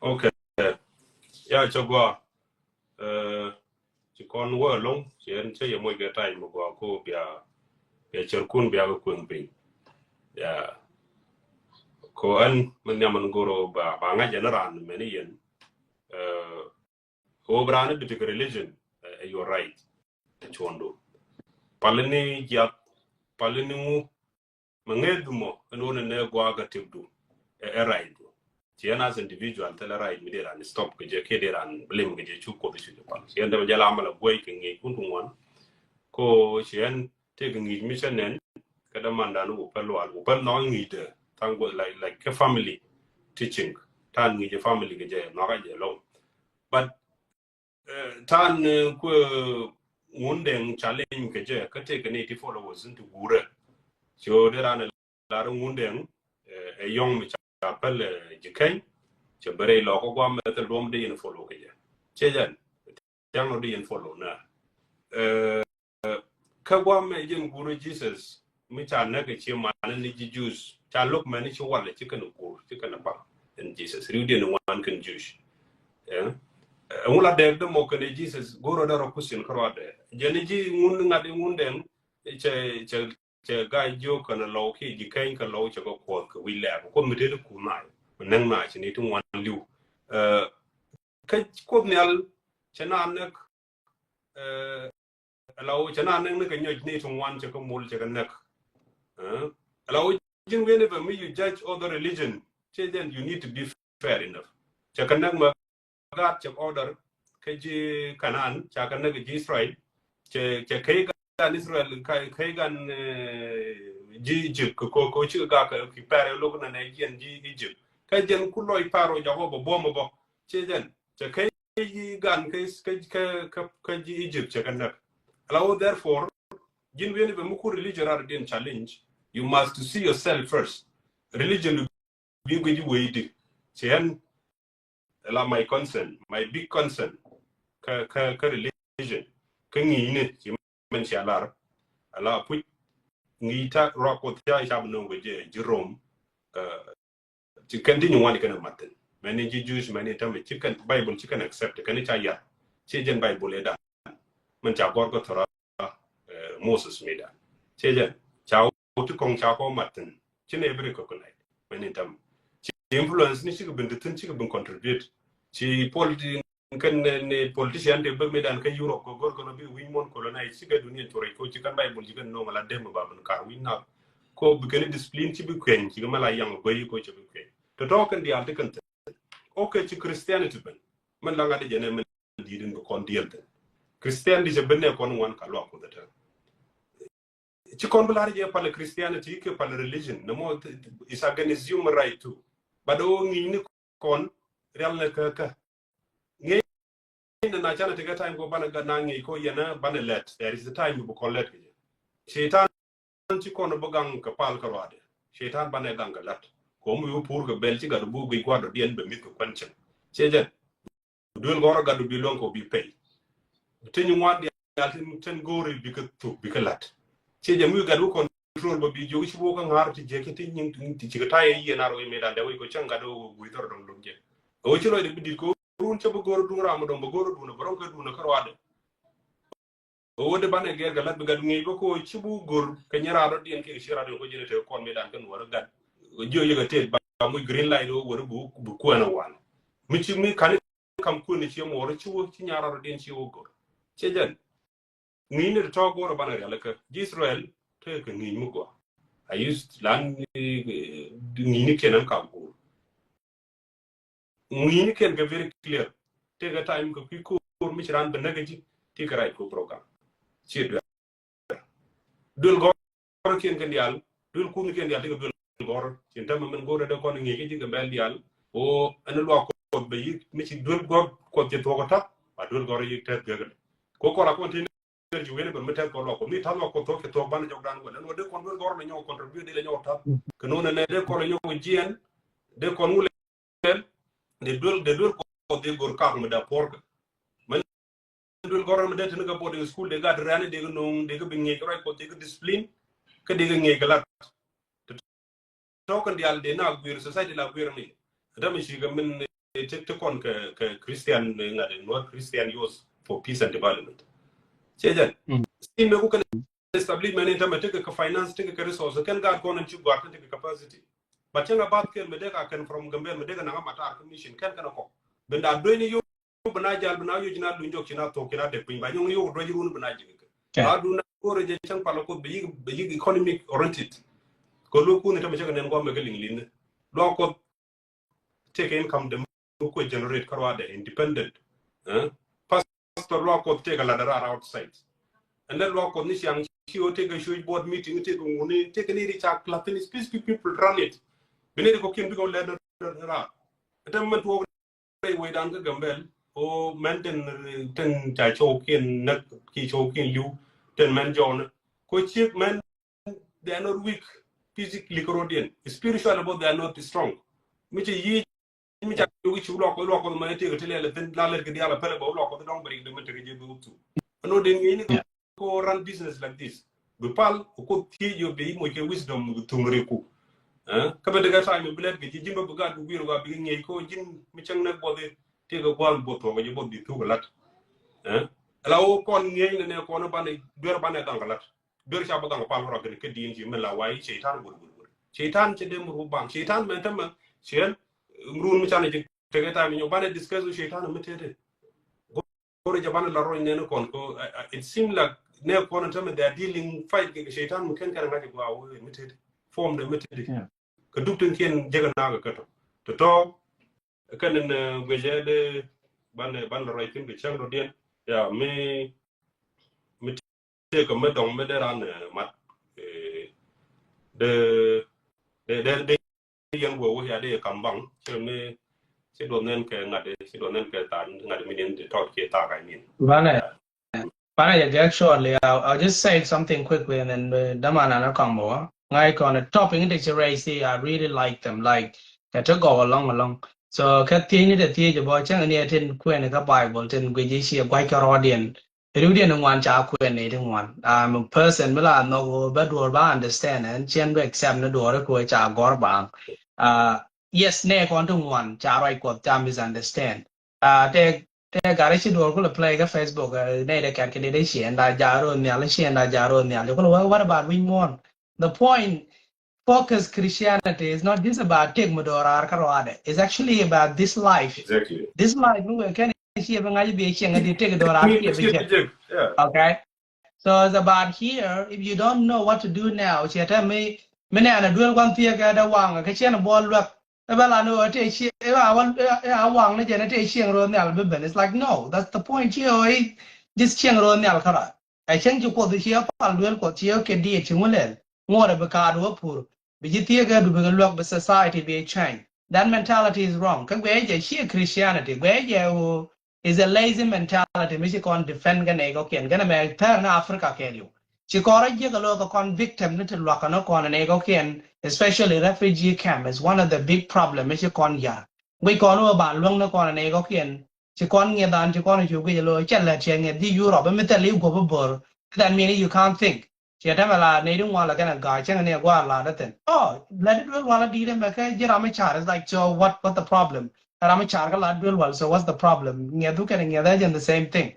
Okay. Okay. Ya, cɛ gɔaa. Ɛ, ci kɔn wä ɛlɔ̱ŋ, ci ɛn cä yɛ moc kɛ time mi gɔaa ko bia, bia cärkun bia kɛ kueŋ piny. Ya. Ko ɛn mi nhiam ɛn go̱r ɔ ba, ba ŋa̱c ɛn raan mɛn i̱ yɛn. Ɛ, ko bi raan i̱ bi tekɛ religion, ɛ, ɛ, your right. Ɛ cuɔ̱ndu. Pali ni jiath, pali ni ŋu, mɛ ŋeth mɔ ɛn wä nɛ nɛ gua̱a̱k kä tëkdu. Ɛ, ɛ right du. Ci ɛn as individual thilɛ right mi dee ran stop kɛ jɛ kiɛ dee ran blame kɛ jɛ cu Kuoth cu jɛ pal. Ci ɛn dee jɛ la mal a guey kɛ ŋi̱i̱c kun ku ŋuan. Ko ci ɛn tëëkɛ ŋi̱i̱c mi cä nɛn kɛ dämandan wä päl wal, wä päl nhɔk ŋi̱i̱cdɛ. Thank God, like, like kɛ family teaching. Ta̱a̱n ŋi̱i̱c ɛ family kɛ jɛ nhɔk a jɛ lɔw. But Eh, ta̱a̱n, eh, kuɛ ŋun dɛŋ challenge kɛ jɛ, kä tëëkɛ ni ti followers in ti guurɛ. Ci ɣöö dee raan ɛ lar Ŋundɛŋ, ɛ yɔ̱ŋ mi ca päl ji̱ Keny. Cɛ ben rɛy lɔkä guam mɛ thil duɔ̱m dee yɛn follow kɛ jɛ. Ciɛ jɛn thiaŋ nɔ dee yɛn follow nä. Kä guam mɛ jɛn guur Jesus mi ca näk ɛ ci manɛ ni ji̱ Jews ca lo̱k mɛ ni ci walɛ ci kɛn guur ci kɛn baŋ. Ɛn Jesus riwdiɛn ŋuan kɛn Jews. Ɛŋu la dɛɛk dämɔ kɛn Jesus go̱rɔ dee rɔ kusin kärɔadɛ jɛn ji̱ Ŋun ŋa̱t i̱ Ŋundɛŋ. Cɛ cɛ cɛ ga̱a̱c jiök kɛn lɔw kiɛ ji̱ Keny kɛ lɔw cɛ kɛ kuɔth kɛ wi̱c lɛɛk kuoth mi tëë ti kuth nac mi näk nac ci ni ti ŋuan li̱w. Kä kuoth nhial cɛ na näk. Lɔw cɛ na näk ni kɛ nyɔc ni ti ŋuan cɛ kɛ mul cɛ kɛ näk. Lɔw ji̱n wen i̱ bɛ mi you judge other religion. Cɛ jɛn you need to be fair enough. Cɛ kɛ näk mɛ gaat cɛ order kä ji̱ Kanan ca kɛ näk ji̱ Israel. Cɛ cɛ key gan Israel key gan ji̱ Egypt kɛ ko ko ci gak kɛ pɛr lok na nɛ jiɛn ji̱ Egypt kä jiɛn ku lɔc Paro Jakob bom bɔ. Ci jɛn cɛ key gan kä kä kä ji̱ Egypt cɛ kɛ näk. Ala wo therefore ji̱n wieni bɛ mi ku religion rat din challenge. You must to see yourself first. Religion bi guic wei di ci ɛn. Ala my concern, my big concern kä kä kä religion kä ŋi̱i̱ni ci mɛn ci alar. Ala puc ŋi̱i̱ ta ruak kuoth ca ca bi no̱o̱ŋ kɛ jɛ ji̱ Rom. Ci kɛn ti nyi ŋuani kɛn ɛ mathin mɛn ni ji̱ Jewish mɛn ni tɛmɛ ci kɛn Bible ci kɛn accept kɛn ca yar. Ci jɛn Bible ɛ dan mɛn ca gɔr kɛ thora Moses mi dan. Ci jɛn ca wä ti kɔŋ ca kɔ mathin ci nɛ bi recognize mɛn ni tɛmɛ ci influence ni ci kɛ bin ti thin ci kɛ bin contribute. Ci pol ti kɛn ni politician ti bä mi dan kä Europe kɛ gor kɛ bi wi̱ny mon colonize ci kɛ dunia chorɛ ko ci kɛn Bible ci kɛn noŋ la dem ba bin kar wi̱ny na ko bi kɛn discipline ci bi kuɛny ci kɛ mɛ la yaŋ bä yi ko ci bi kuɛny. Tɔtɔ kɛn dial ti kɛn thin. Okay ci Christianity ben mɛn la ŋa̱t jɛ nɛ mɛn di̱i̱t in bi kɔn diɛl thin. Christianity cɛ ben nɛ kɔn wan ka luak kuoth tɛ. Ci kɔn bi lar jɛ pal Christianity kɛ pal religion nɛ mɔ is against human right too. But o ŋi̱i̱ni kɔn rial nɛ kä kä ŋi̱i̱ni na canɛ tekɛ time kɔ banɛ gat na ŋi̱i̱ kɔ yɛnɛ banɛ lɛt. There is a time bi kɔn lɛt kɛ jɛ. Shaitan ci kɔn bi gaŋ kɛ pal kä ruadɛ. Shaitan banɛ gaŋ kɛ lat kɔ mi bi pur kɛ bɛl ci gat bi guic gua̱dɔ diɛn bɛ mith kɛ kuɛn cɛn. Ciɛ jɛn duel gɔrɔ gat bi luɔŋ kɔ bi pɛy. Ti nyi ŋuan dial tin tin go̱o̱ri bi kɛ thuk bi kɛ lat. Ciɛ jɛn mi gat bi control bä bi jiök ci bok kä ŋa̱r ti jiäk ti nyin ti ci kɛ tayɛ yieen ar wec mëë dan dɛ wec kɔ cäŋ gat wec guic thɔr dɔŋ dɔŋ jɛ. Wec ci lɔcdɛ bi dit kɔ run cä bi go̱r duŋ ram dɔŋ bä go̱r duŋ bä rɔŋ kɛ duŋ kä ruadɛ. Wä di banɛ gɛr kɛ lat bi gat ŋi̱i̱c bä ko ci bu go̱r kɛ nyɛ rat rɔ diɛn kɛ ci rat rɔ ko jɛn te kɔn mi dan kɛ nuɔr gat. Jiö yɛ kɛ tet ba mu green light wä wä bu bu kuɛn wan. Mi ci mi kan kam kuɛn ci mɔr ci wä ci nyɛ rat rɔ diɛn ci wä go̱r. Cɛ jɛn ŋi̱i̱c ni tɔ go̱r banɛ rial kɛ ji̱ Israel te kɛ ŋi̱i̱c mi gɔa. A used lan ŋi̱i̱c ni kiɛn an kam go̱r. Ŋi̱i̱ni kɛn kɛ very clear. Tekɛ time kɛ kui̱ ko̱o̱r mi ci raan bɛ näk kä ji̱ ti kɛ right ko program. Ci duel duel gɔr kiɛn kɛ dial duel kuth kiɛn dial tekɛ duel gɔr. Cin tɛmɛ mɛn go̱r dee kɔn ŋi̱i̱c kä ji̱ kɛ bɛl dial. O ɛn luak kuɔth bɛ yi̱k mi ci duel gɔr kuɔth ci thuɔk kä ta̱th ba duel gɔr yi̱k tɛth gɛk. Ko kɔn a kɔn ti Ci wen bɛ mi tɛth kɔ luak kɔ mi tath luak kɔ thok kɛ thok banɛ jɔk dan wɛl ɛn wä dee kɔn wen gɔr lɛ nyɔk contribute dee lɛ nyɔk tath kɛ nunɛ nɛ dee kɔn lɛ nyɔk jiɛn dee kɔn ŋu lɛ dee duel dee duel kɔ dee gor kak mi da por kɛ mɛ duel gɔr mi dee tini kɛ boarding school dee gat rɛn dee kɛ nung dee kɛ bi ŋiɛc kɛ ruac kɔ dee kɛ discipline kɛ dee kɛ ŋiɛc kɛ lat. Tɔkɛn dial dee na guir society la guir ni. Dami ci kɛ min ti ti kɔn kɛ kɛ Christian ŋa̱t in wä Christian Youth for Peace and Development. Cɛ jɛn. Sin mɛ ku kɛn establishment in tɛmɛ tekɛ kɛ finance tekɛ kɛ resource kɛn gaat kɔn in ci guar kɛn tekɛ capacity. But cɛn a bath kɛn mɛ dee ka kɛn from Gambel mɛ dee ka naŋa matar kɛ mission kɛn kɛn a kɔk. Bin da dueni yo Bi na jal bi na yoc na luny jɔk ci na thok ci na dek piny ba nyɔŋ yok duɔc run bi na jik kɛ. Ba du na kore jɛ cɛŋ pala kuoth bi yik bi yik economic oriented. Ko lu kun tɛmɛ cɛ kɛ nɛn guam mɛ kɛ liŋ liŋ. Luak kuoth take income de mu kuɛ generate kar wa de independent. Pastor luak kuoth take a ladder outside. And then luak kuoth ni siang ci o take a huge board meeting take a nguni take a niri chak latin specific people run it. Bi niri ko kin bi ko ladder ra. Tɛmɛ mɛ tuok rɛy wecdan kä Gambel o mɛn tin tin ca cɔwkiɛn näk ki cɔwkiɛn li̱w tin mɛn jɔwni ko ciek mɛn they are not weak physically kɛ rɔɔdiɛn, spiritually bä they are not strong. Mi cɛ yic mi ca wi̱c luak Kuɔth, luak Kuɔth mɛ tëëkɛ ti lɛl thin la lɛt kɛ diaal a pɛlɛ bä luak Kuɔth dɔŋ bɛ rik dee mɛ tekɛ jɛ bi wut thu. Ɛn ɔ den ŋi̱i̱ni kɛ ko run business like this. Bi pal kɛ Kuoth thiec yɔ bi moc kɛ wisdom bi thuŋ riku. Kä bɛ dee kɛ time bi lɛt kɛ ji̱ ji̱n bä bi gat bi wi̱i̱r gat bi kɛ ŋi̱eec ko ji̱n mi cäŋ nɛ buɔth i̱ tëëkɛ gua̱a̱n buɔth thuɔk kɛ ji̱ buɔth bi thuk kɛ lat. Ala wä kɔn ŋi̱eec nɛ nɛ kɔn banɛ duer banɛ gaŋ kɛ lat. Duer ca bä gaŋ pal rɔ kɛn kä di̱i̱n ci mi la way ceitan wur wur wur. Ceitan cɛ dee mur wä baŋ. Ceitan mɛ tämɛ ciɛn murun mi canɛ ci tekɛ time nyɔ banɛ discuss wä ceitan mi tete. Go̱rɛ jɛ banɛ la rɔny nɛn kɔn ko it seem like nɛ kɔn tämɛ they are dealing fight kɛ ceitan mi kɛn kɛn ŋa̱c gua wä mi tete. Form de mi tete. Kɛ duk tin kiɛn jɛ kɛ nakä kɛ tɔ. Tɔ tɔ kɛn in guecɛ de banɛ banɛ la rɔy tin kɛ cäŋ dɔ diɛn. Ya mi mi tëëkɛ mi dɔŋ mi dee ran mat dee dee dee yɛn wee wä ya dee kam baŋ cɛ mi cɛ duɔth nɛn kɛ ŋa̱t cɛ duɔth nɛn kɛ thaak ŋa̱t mi niɛn dee tɔt kiɛ thaak I mean. Banɛ banɛ yɛ gɛk shortly. I'll, I'll just say something quickly and then dama nana kɔŋ bä wä ŋa̱c kɔn a topic in dee ci raise I really like them like kɛ ti gɔw alɔŋ alɔŋ. So kɛ thiec ni dee thiec bä cäŋ ni ɛ tin kuɛn kä Bible tin guic i̱ ci ɛ gua̱c kɛ rɔɔdiɛn. Riwdiɛn in ŋuan ca kuɛn ni ti ŋuan. I'm a person mi la nhɔk ɣöö bä duɔ̱ɔ̱r bä understand ɛn ciɛn bä accept ni duɔ̱ɔ̱r i̱ kuɛ ca gɔ̱r baŋ. Yes nɛ kɔn ti ŋuan ca ruac Kuɔth ca misunderstand. Tɛ tɛ gari ci duɔ̱ɔ̱r kulɛ play kä Facebook nɛ dɛ kɛt kɛ dee dee ciɛn da ja̱a̱r ɣöö nhial ciɛn da ja̱a̱r ɣöö nhial. Jɛ kulɛ wä what about wi̱c muɔ̱ɔ̱n? The point focus Christianity is not just about take mi dɔɔr raar kä rɔadɛ. It's actually about this life. Exactly. This life mi wek kɛn ciɛ bi ŋa̱c bi cieŋ di take dɔɔr raar ciɛ bi jek. Okay. So it's about here. If you don't know what to do now, ciɛ tɛ mi mi nɛ an a duel gua̱n thiɛ kɛ dɛ waŋ kɛ ciɛn buɔl luɛk. Ɛ bɛ la ni ɣöö tɛ ciɛ ɛ a waŋ ni jɛn ɛ tɛ cieŋ ro̱o̱ nhial bi ben. It's like no, that's the point. Ciɛ ɣöö just cieŋ ro̱o̱ nhial kä rɔa. Ɛ cäŋ ci Kuoth ci ɛ pal duel Kuɔth ci ɛ kɛ diet ci ŋu lɛl ŋuɔt ɛ bi kaat wä pur bi ji̱ thieek ɛ du bi kɛ luäk bi society bi ɛ change. That mentality is wrong. Kä guɛ jɛ ci ɛ Christianity guɛ jɛ ɣöö is a lazy mentality mi ci kɔn defend kɛ nɛy kɔkiɛn kɛn ɛmɛ tɛr ni Africa kɛɛliw. Ci kɔn rɔ jiäk ɛ lo̱ kɛ kɔn victim ni ti luakä ni kɔn ɛ nɛy kɔkiɛn especially refugee camp is one of the big problem mi ci kɔn ya̱r. Guic kɔn wä ba luäŋ ni kɔn ɛ nɛy kɔkiɛn Ci kɔn ŋiɛth an ci kɔn cu guic alo cɛ lɛt cɛ ŋiɛth ji̱ Europe mi thil i̱ guɔp i̱ bo̱r. That mean you can't think. Cɛ tɛmɛ la nɛy di ŋuan la kɛn a ga̱a̱c cäŋ ni a gua̱a̱r la däthin. Oh, lɛt di duel wal a di̱i̱t ɛmɛ kɛ ji̱ ram mi car. It's like so what what the problem? Ram mi car kä la duel wal, so what's the problem? Ŋiɛth du kɛn a ŋiɛth ɛ jɛn the same thing.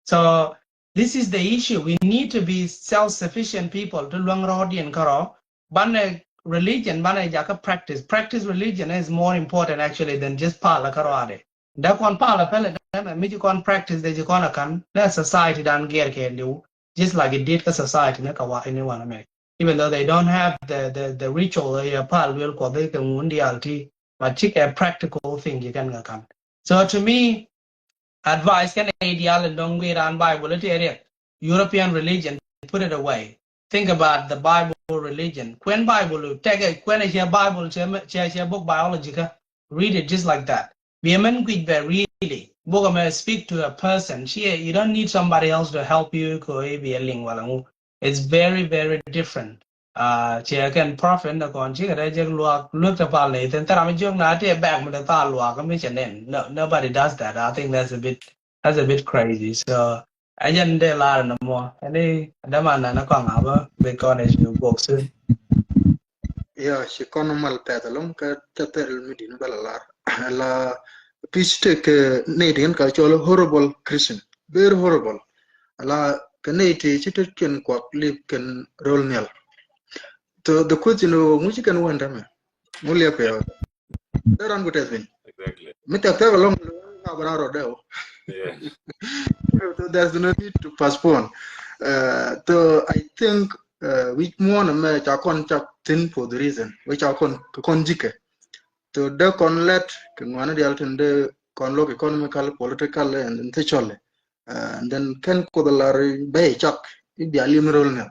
So this is the issue. We need to be self-sufficient people to luäŋ rɔɔdiɛn kärɔ̱. Banɛ religion banɛ jakä practice. Practice religion is more important actually than just pal kä rɔɔdɛ. Dee kɔn pal a pɛlɛ dee mɛ mi ci kɔn practice dee ci kɔn a kan dee society dan gear kɛ liw just like it did kä society ni ka wa ini wan mɛ. Even though they don't have the the the ritual ya pal luel kɔ dee kɛ ŋun dial ti but ci kɛ practical thing ci kɛn ka kan. So to me advice kɛn a ideal in dɔŋ gui ran Bible ti riɛk European religion, put it away. Think about the Bible religion. Kuɛn Bible tɛkɛ kuɛn a cɛ Bible cɛ cɛ book biology ka read it just like that. Bi a mɛn guic bɛ really book a mɛ speak to a person. Ci you don't need somebody else to help you ko i̱ bi a liŋ wala ŋu. It's very very different. Ciɛ kɛn prophet ni kɔn cikɛ dee jek luak luek te pal ni thin thera mi jiök na ti bɛk mi te thal luak mi cɛ nen. No, nobody does that. I think that's a bit that's a bit crazy. So I just did a lot of more. Any dama na na kɔn aba because you go soon. Yeah, ci kɔn mal pɛth alɔŋ kä ca thil mi din bala lar. La pitch te kɛ nɛy ti kɛn ka cɔl horrible Christian. Very horrible. La kɛ nɛy ti ci te kɛn kuak lip kɛn rol nhial. So the question is, ŋu ci kɛn wän dämɛ? Ŋu liɛp kɛ yɔ? Dee ran ku tɛth piny. Exactly. Mi tɛth tɛth alɔŋ ka bɛ ran rɔ dɛw. Yeah. So there's no need to postpone. Uh, so I think uh, wi̱c muɔ̱ɔ̱n ɛmɛ ca kɔn cak thin for the reason. Wee ca kɔn kɛ kɔn ji̱kɛ. So dee kɔn lɛt kɛ ŋuani dial tin dee kɔn lo̱k economical, political and then sexually. Uh, and then kɛn Kuoth lar bɛ cak i̱ bia lim rol nhial.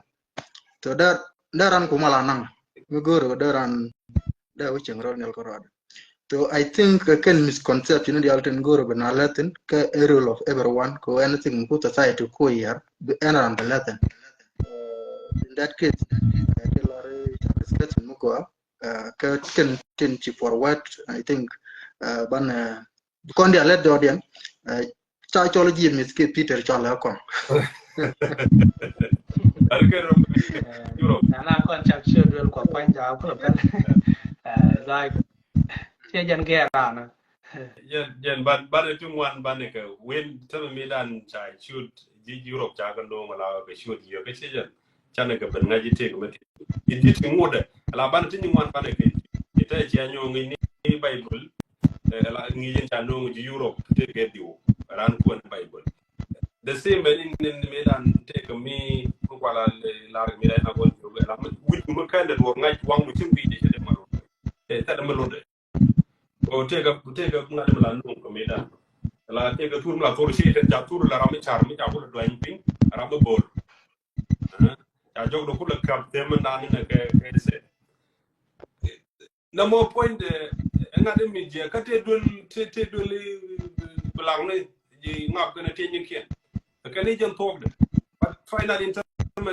So dee dee ran ku mal anaŋ mi go̱o̱r dee ran dee wi̱c cieŋ rol nhial kärɔadɛ. So I think uh, kɛn misconception dial tin go̱o̱r bi na lɛthin kɛ a role of everyone ko anything ku society ku yar bi ɛn ran bi lɛthin. Uh, in that case, uh, discussion mi kua, uh, kä tin, tin ci forward, I think, uh, banɛ, uh, kɔn dia lɛt dɔɔdiɛn, uh, ca cɔl ji̱ mith kɛ Peter cɔl lɛ kɔn. Nana kɔn cak ciö duel kua kuany ca kulɛ pɛl. Like, ciɛ jɛn gɛɛr raan. Jɛn, jɛn ban, ban ti ŋuan ban kɛ wen tämɛ mi dan ca ciöt ji̱ Europe ca kɛ no̱o̱ŋ la kɛ ciöt jiö kɛ ciɛ jɛn. Canɛ kɛ ben ŋa̱c ji̱ tëëk mɛ ti ji̱ ti ŋuɔdɛ. La ban ti ŋuan ban kɛ ji̱ tɛ cia nyɔŋ ni Bible. La ŋi̱i̱c in ca no̱o̱ŋ ji̱ Europe tëëk kɛ diw ran kuɛn Bible. The same ben in, in mi dan tëëk mi ku kuala lar mi dan na gɔn jiö la mi wi̱c mi kɛn dɛ duɔr ŋa̱c waŋ mi cin bi jɛ cɛ dɛ ma rɔ. Tɛ tɛ dɛ mi lodɛ. Ko tëëkɛ, tëëkɛ ŋa̱t mi la nuŋ kɛ mi dan. La tëëkɛ thur mi la thor ci tën ca thur la ram mi car mi ca kulɛ duany piny ram mi bor. Ca jɔk dɔ kulɛ kap them mi dan ni nɛ kɛ, kɛ sɛ. Nɛ mɔ point dɛ ŋa̱t mi jɛ kä tëë duel, tëë, tëë duel bi lak ni ji̱ ŋap kɛnɛ tëë nyikiɛn. Kɛn i̱ jɛn thuɔkdɛ. But finally in term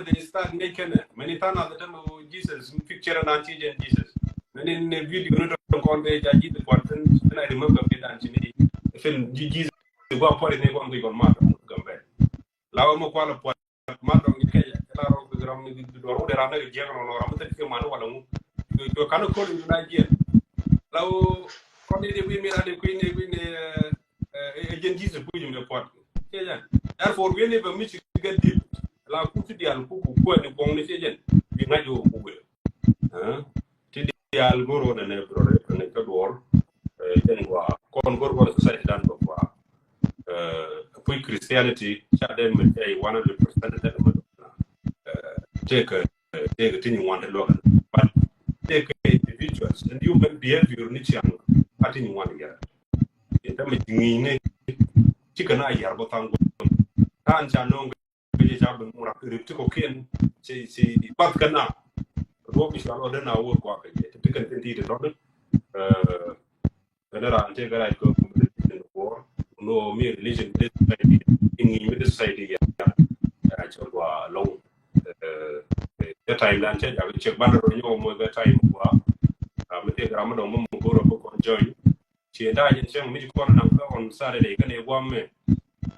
they start ŋäc kɛnɛ mɛn in tha̱a̱ŋ nath in term Jesus picture nan ci jɛn Jesus. Mɛn in video ni tɔn kɔn kɛ ca Jesus puat thin. Then I remember mi dan ci ni film Jesus gua puat ni kɔn kɛ kɔn ma tɔn gambɛ. La wä mi kual puat ma tɔn kɛ kɛ la rɔ kɛ ram ni duɔr wä de ram ni kɛ jiɛk rɔ nɔ ram mi thin kɛ man wala ŋu. Kɛ kan kɔn in na jiɛk. La wä kɔn ni de wi mi na de kui̱ ni kui̱ ni ɛ jɛn Jesus kui̱ ni puat. Kɛ jɛn therefore wi ni bɛ mi ci kɛ dil. La ku ti dial ku ku kuɛ ni kɔŋ ni kɛ jɛn bi ŋa̱c wä ku wee. Ti dial goro nɛ nɛ bro rɛ nɛ kä duɔr. Jɛn gua kɔn goro goro society dan bɛ gua. Puc Christianity ca dee mɛ tɛy one hundred percent tɛk mɛ. Tɛk tɛk ti ni wan ti luɔk. But tɛk individuals and human behavior ni ciaŋ a ti ni wan yɛrɛ. Yɛ tɛmɛ ci ŋi̱i̱ni ci kɛ na yar bä thaŋ guɔm. Ta̱a̱n ca no̱o̱ŋ kɛ jɛ ca ben ŋurak rip ti kɔkiɛn ci, ci bath kɛ na. Ruɔk i̱ ca lɔ den a wä kua kɛ jɛ ti kɛn kɛn ti ti tɔni. Kɛn ran ti kɛ right kɔ ni wor no mi religion mi ti society in ŋi̱i̱ mi ti society ya. Ya cɛ gua lɔŋ. Cɛ time dan cɛ jabi cɛ ban rɔ nyɔ mo kɛ time gua. Mi ti kɛ ram mi dɔŋ mi mo goro bi kɔn join. Ci da̱a̱ jɛn cäŋ mi ci kɔn naŋ kä on Saturday kɛn i̱ gua̱a̱m mɛ.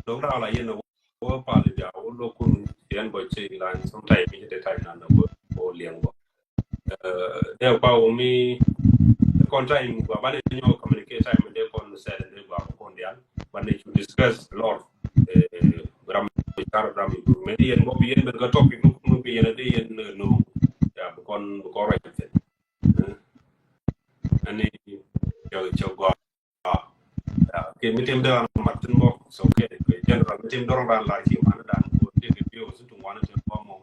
Dɔ̱ŋ da̱a̱ la yɛn a wä pal i̱ bia wä lo̱k kun yɛn bɔ ci lan sometime mi ci dee time nan a wä wä liɛŋ bɔ. Dee kua wä mi kɔn time gua banɛ nyɔ communicate time dee kɔn Saturday gua kɔn dial banɛ cu discuss lor. Ram car ram improvement yɛn bɔ bi yɛn ben kä topic nu kun bi yɛn a dee yɛn no. Ya bi kɔn bi kɔn rɔ yɛn. Ani cɛ cɛ gɔaa. Kɛ mi tim dee ran mat thin bɔ. So kɛ kɛ general mi tim dɔrɔn ran la ci man dan ko ti kɛ bio su tum wan tin bɔ mo.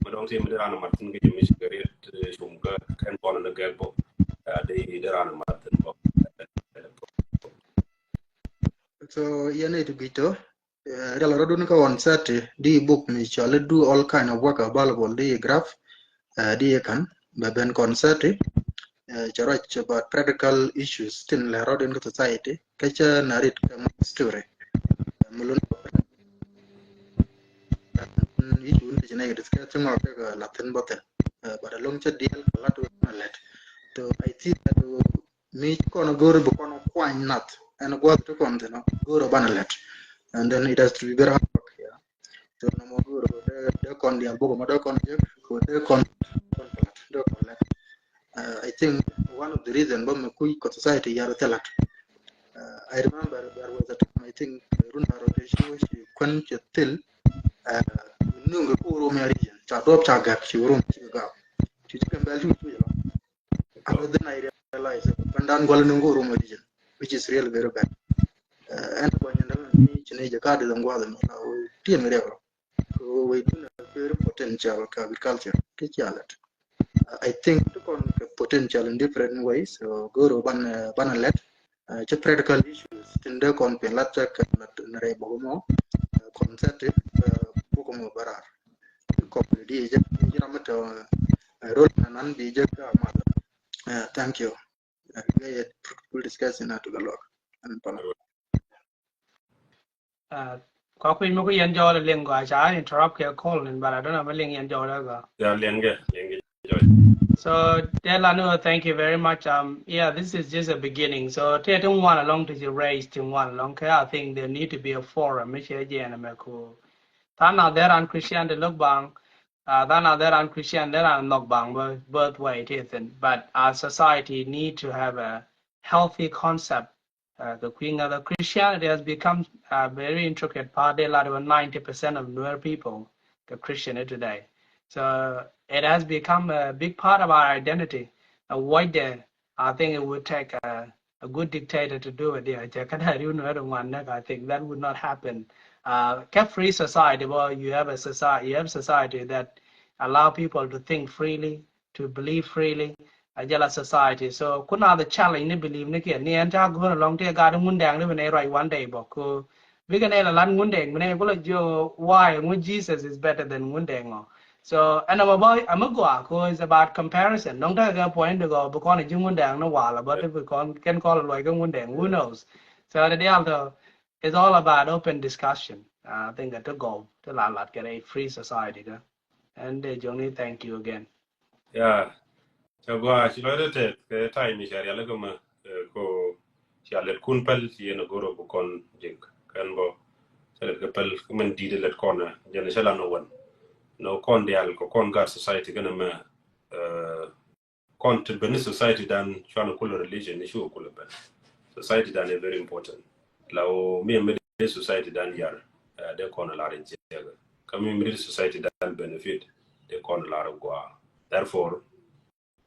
Mi dɔŋ tim dee ran mat thin kɛ mi ci kɛ riet cum kɛ kɛn bɔ na gɛk bɔ. Dee dee ran mat thin bɔ. So yɛn it bito. Rial rɔdun kä on Saturday di book mi cɔal i̱ Do All Kind of Work Available di graph. Di kan bɛ ben kɔn Saturday. Cɛ ruac about practical issues tin lɛ rɔdun kä society kä cɛ na rit kä story. Mulun issue ni ci nɛ discuss ŋɔ kɛ lathin bɔthin. But along cɛ diɛl kä lat wä na lɛt. So I think that mi ci kɔn go̱r bi kɔn kuany nath ɛn guath ti kɔn thin go̱r banɛ lɛt. And then it has to be very hard work here. So nɔmɔ go̱r dee kɔn dial bok ma dee kɔn jek ko dee kɔn dee kɔn lɛt. I think one of the reason bä mi kuc kɔ society yar thil lat. I remember there was a time I think run a rotation which kuen ci thil nungi ko Oromia region ca duɔp ca gak ci Oromia ci gak ci ci kɛn bɛl ci wic wic lɔ. And then I realized that Pandan Guala Nungu Oromo region, which is really very bad. And when you know, you need to go to the Guala, you know, we do have very potential agriculture. I think to con potential in different ways. So go to ban ban let. Ci practical issues tin dee kɔn pin lat cɛ kɛ na rɛy bɔk mɔ. Concept bɔk mɔ barar. Kɔp di jɛ di jɛ na mɛ tɔ rol na nan di jɛ ka mal. Thank you. Gɛ yɛ full discussion na tu galɔk. An pala. Kua kui̱ mi ku yɛn jɔɔl liŋ gɔaa ca an interrupt kɛ call ni, but I don't know mi liŋ yɛn jɔɔl gɔaa. Ya liŋ kɛ liŋ kɛ jɔɔl. So, Dela, no, thank you very much. Um, yeah, this is just a beginning. So, tëë ti ŋuan ɛlɔ̱ŋ ti ci raise ti ŋuan ɛlɔ̱ŋ kɛ, I think there need to be a forum. Mi cɛ jɛ ɛn mɛ ku. Than a dee raan Christian ti lo̱k baŋ. Uh, than a dee raan Christian dee raan nhɔk baŋ bä, both way ti thin. But our society need to have a healthy concept. Uh, kɛ kui̱ ŋäthä, Christianity has become a very intricate part. Dee lat wä ninety percent of Nuer people kɛ Christian today. So it has become a big part of our identity. A wuɔcdɛ, I think it would take a, a good dictator to do it. Yeah, cɛ kä dee riw Nuer ŋuan näk, I think that would not happen. Uh, kɛ free society, well, you have a society, you have society that allow people to think freely, to believe freely. A jɛ la society. So kun a the challenge ni believe ni kiɛ ni ɛn ca go̱o̱r ɛlɔ̱ŋ ti ɛ gat Ŋundɛŋ ni bi nɛ ruac one day bä ko bikɛ nɛ la lat Ŋundɛŋ bi nɛ kulɛ jiö why ŋu Jesus is better than Ŋundɛŋ ɔ. So ɛn ɛmɛ bä ɛmɛ gɔaa ko is about comparison. Dɔ̱ŋ tekɛ kɛ point ti gɔɔ bi kɔn ɛ ji̱ Ŋundɛŋ ni walɛ bä ti bi kɔn kɛn kɔn luɔc kɛ Ŋundɛŋ, who knows? So the deal though, it's all about open discussion. Uh, I think that to go to la lat kɛ a free society kɛ. And uh, Johnny, thank you again. Yeah. Cɛ gɔaa, ci lɔcdä tɛth kɛ time mi cɛ rialikä mɛ, eh, ko cia lɛt kun päl ci yɛn a goro bu kɔn jek kɛn bɔ. Cɛ lɛt kɛ päl kɛ mɛn di̱t lɛt kɔn, eh, jɛn cɛ la nɔ wän. Nɔ kɔn dial kɛ kɔn gat society kɛn mɛ, eh, kɔn ti ben ni society dan cuan kulɛ religion ni cu kulɛ ben. Society dan is very important. La wä mi mi dee society dan yar, eh, dee kɔn lar in jɛgɛ. Kä mi mi dee society dan benefit, dee kɔn lar gɔaa. Therefore,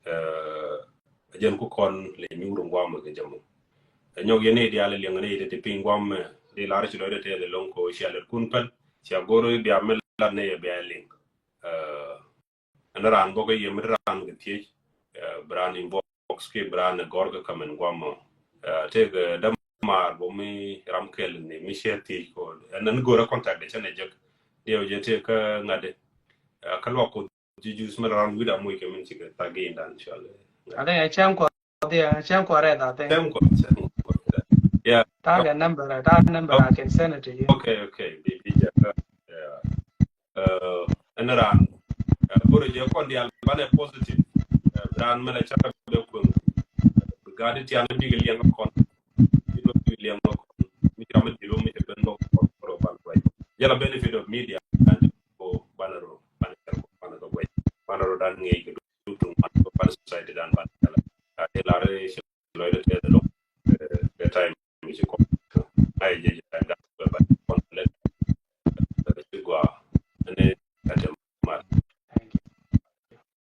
eh, a jɛn ku kɔn lɛ nyuur in guam kɛ jɛ mɔ. Ɛ nyɔk yɛn i̱ diaal liɛŋ ni i̱ ti piny guam, eh, di lar ci lɔcdä tɛth ɛlɔ̱ŋ ko cia lɛt kun päl, cia go̱r i̱ bia mi lat ni yɛ bia liŋ. Eh, ɛn raan bɔk i̱ yɛ mi raan kɛ thiec, eh, bi raan inbox kiɛ bi raan gɔr kɛ comment guam mɔ. Eh, tëëkɛ dämaar bɔ mi ram kɛl ni mi ciɛ thiec ko. Ɛn ɛn go̱rɛ contact de cɛn ɛ jek. Diɛw jɛ tëëkɛ ŋa̱t de. Eh, kä luak ko ji̱ juice mi raan wi̱i̱ da moc kɛ min cikɛ thak gi indan cual. I think ɛ cɛm kɔ dhiɛ, ɛ cɛm kɔ rɛth, I think. Cɛm kɔ, cɛm kɔ. Yeah. Tag a number, tag a number, I can send it to you. Okay, okay. Bi, bi jɛ. Yeah. Eh, ɛn raan, eh, kore jɛ kɔn dial banɛ positive. Eh, raan mɛn a cakɛ bɛ kueŋ. Bi gat ti tian bi kɛ liɛŋ kɔn. Bi lɔ bi liɛŋ kɔn. Mi cam di ro mi cɛ ben bɔ kɔn kɔn ban kuɛ. Jɛ la benefit of media and ko banɛ ro, banɛ ro, banɛ ro kuɛ. Banɛ ro dan ŋiɛ kɛ du tu man ko ban society dan ban. Jɛ la. A ti la re lɔcdä tɛth ɛlɔ̱ŋ. Eh, kɛ time mi ci kɔn. Ai jɛ jɛ.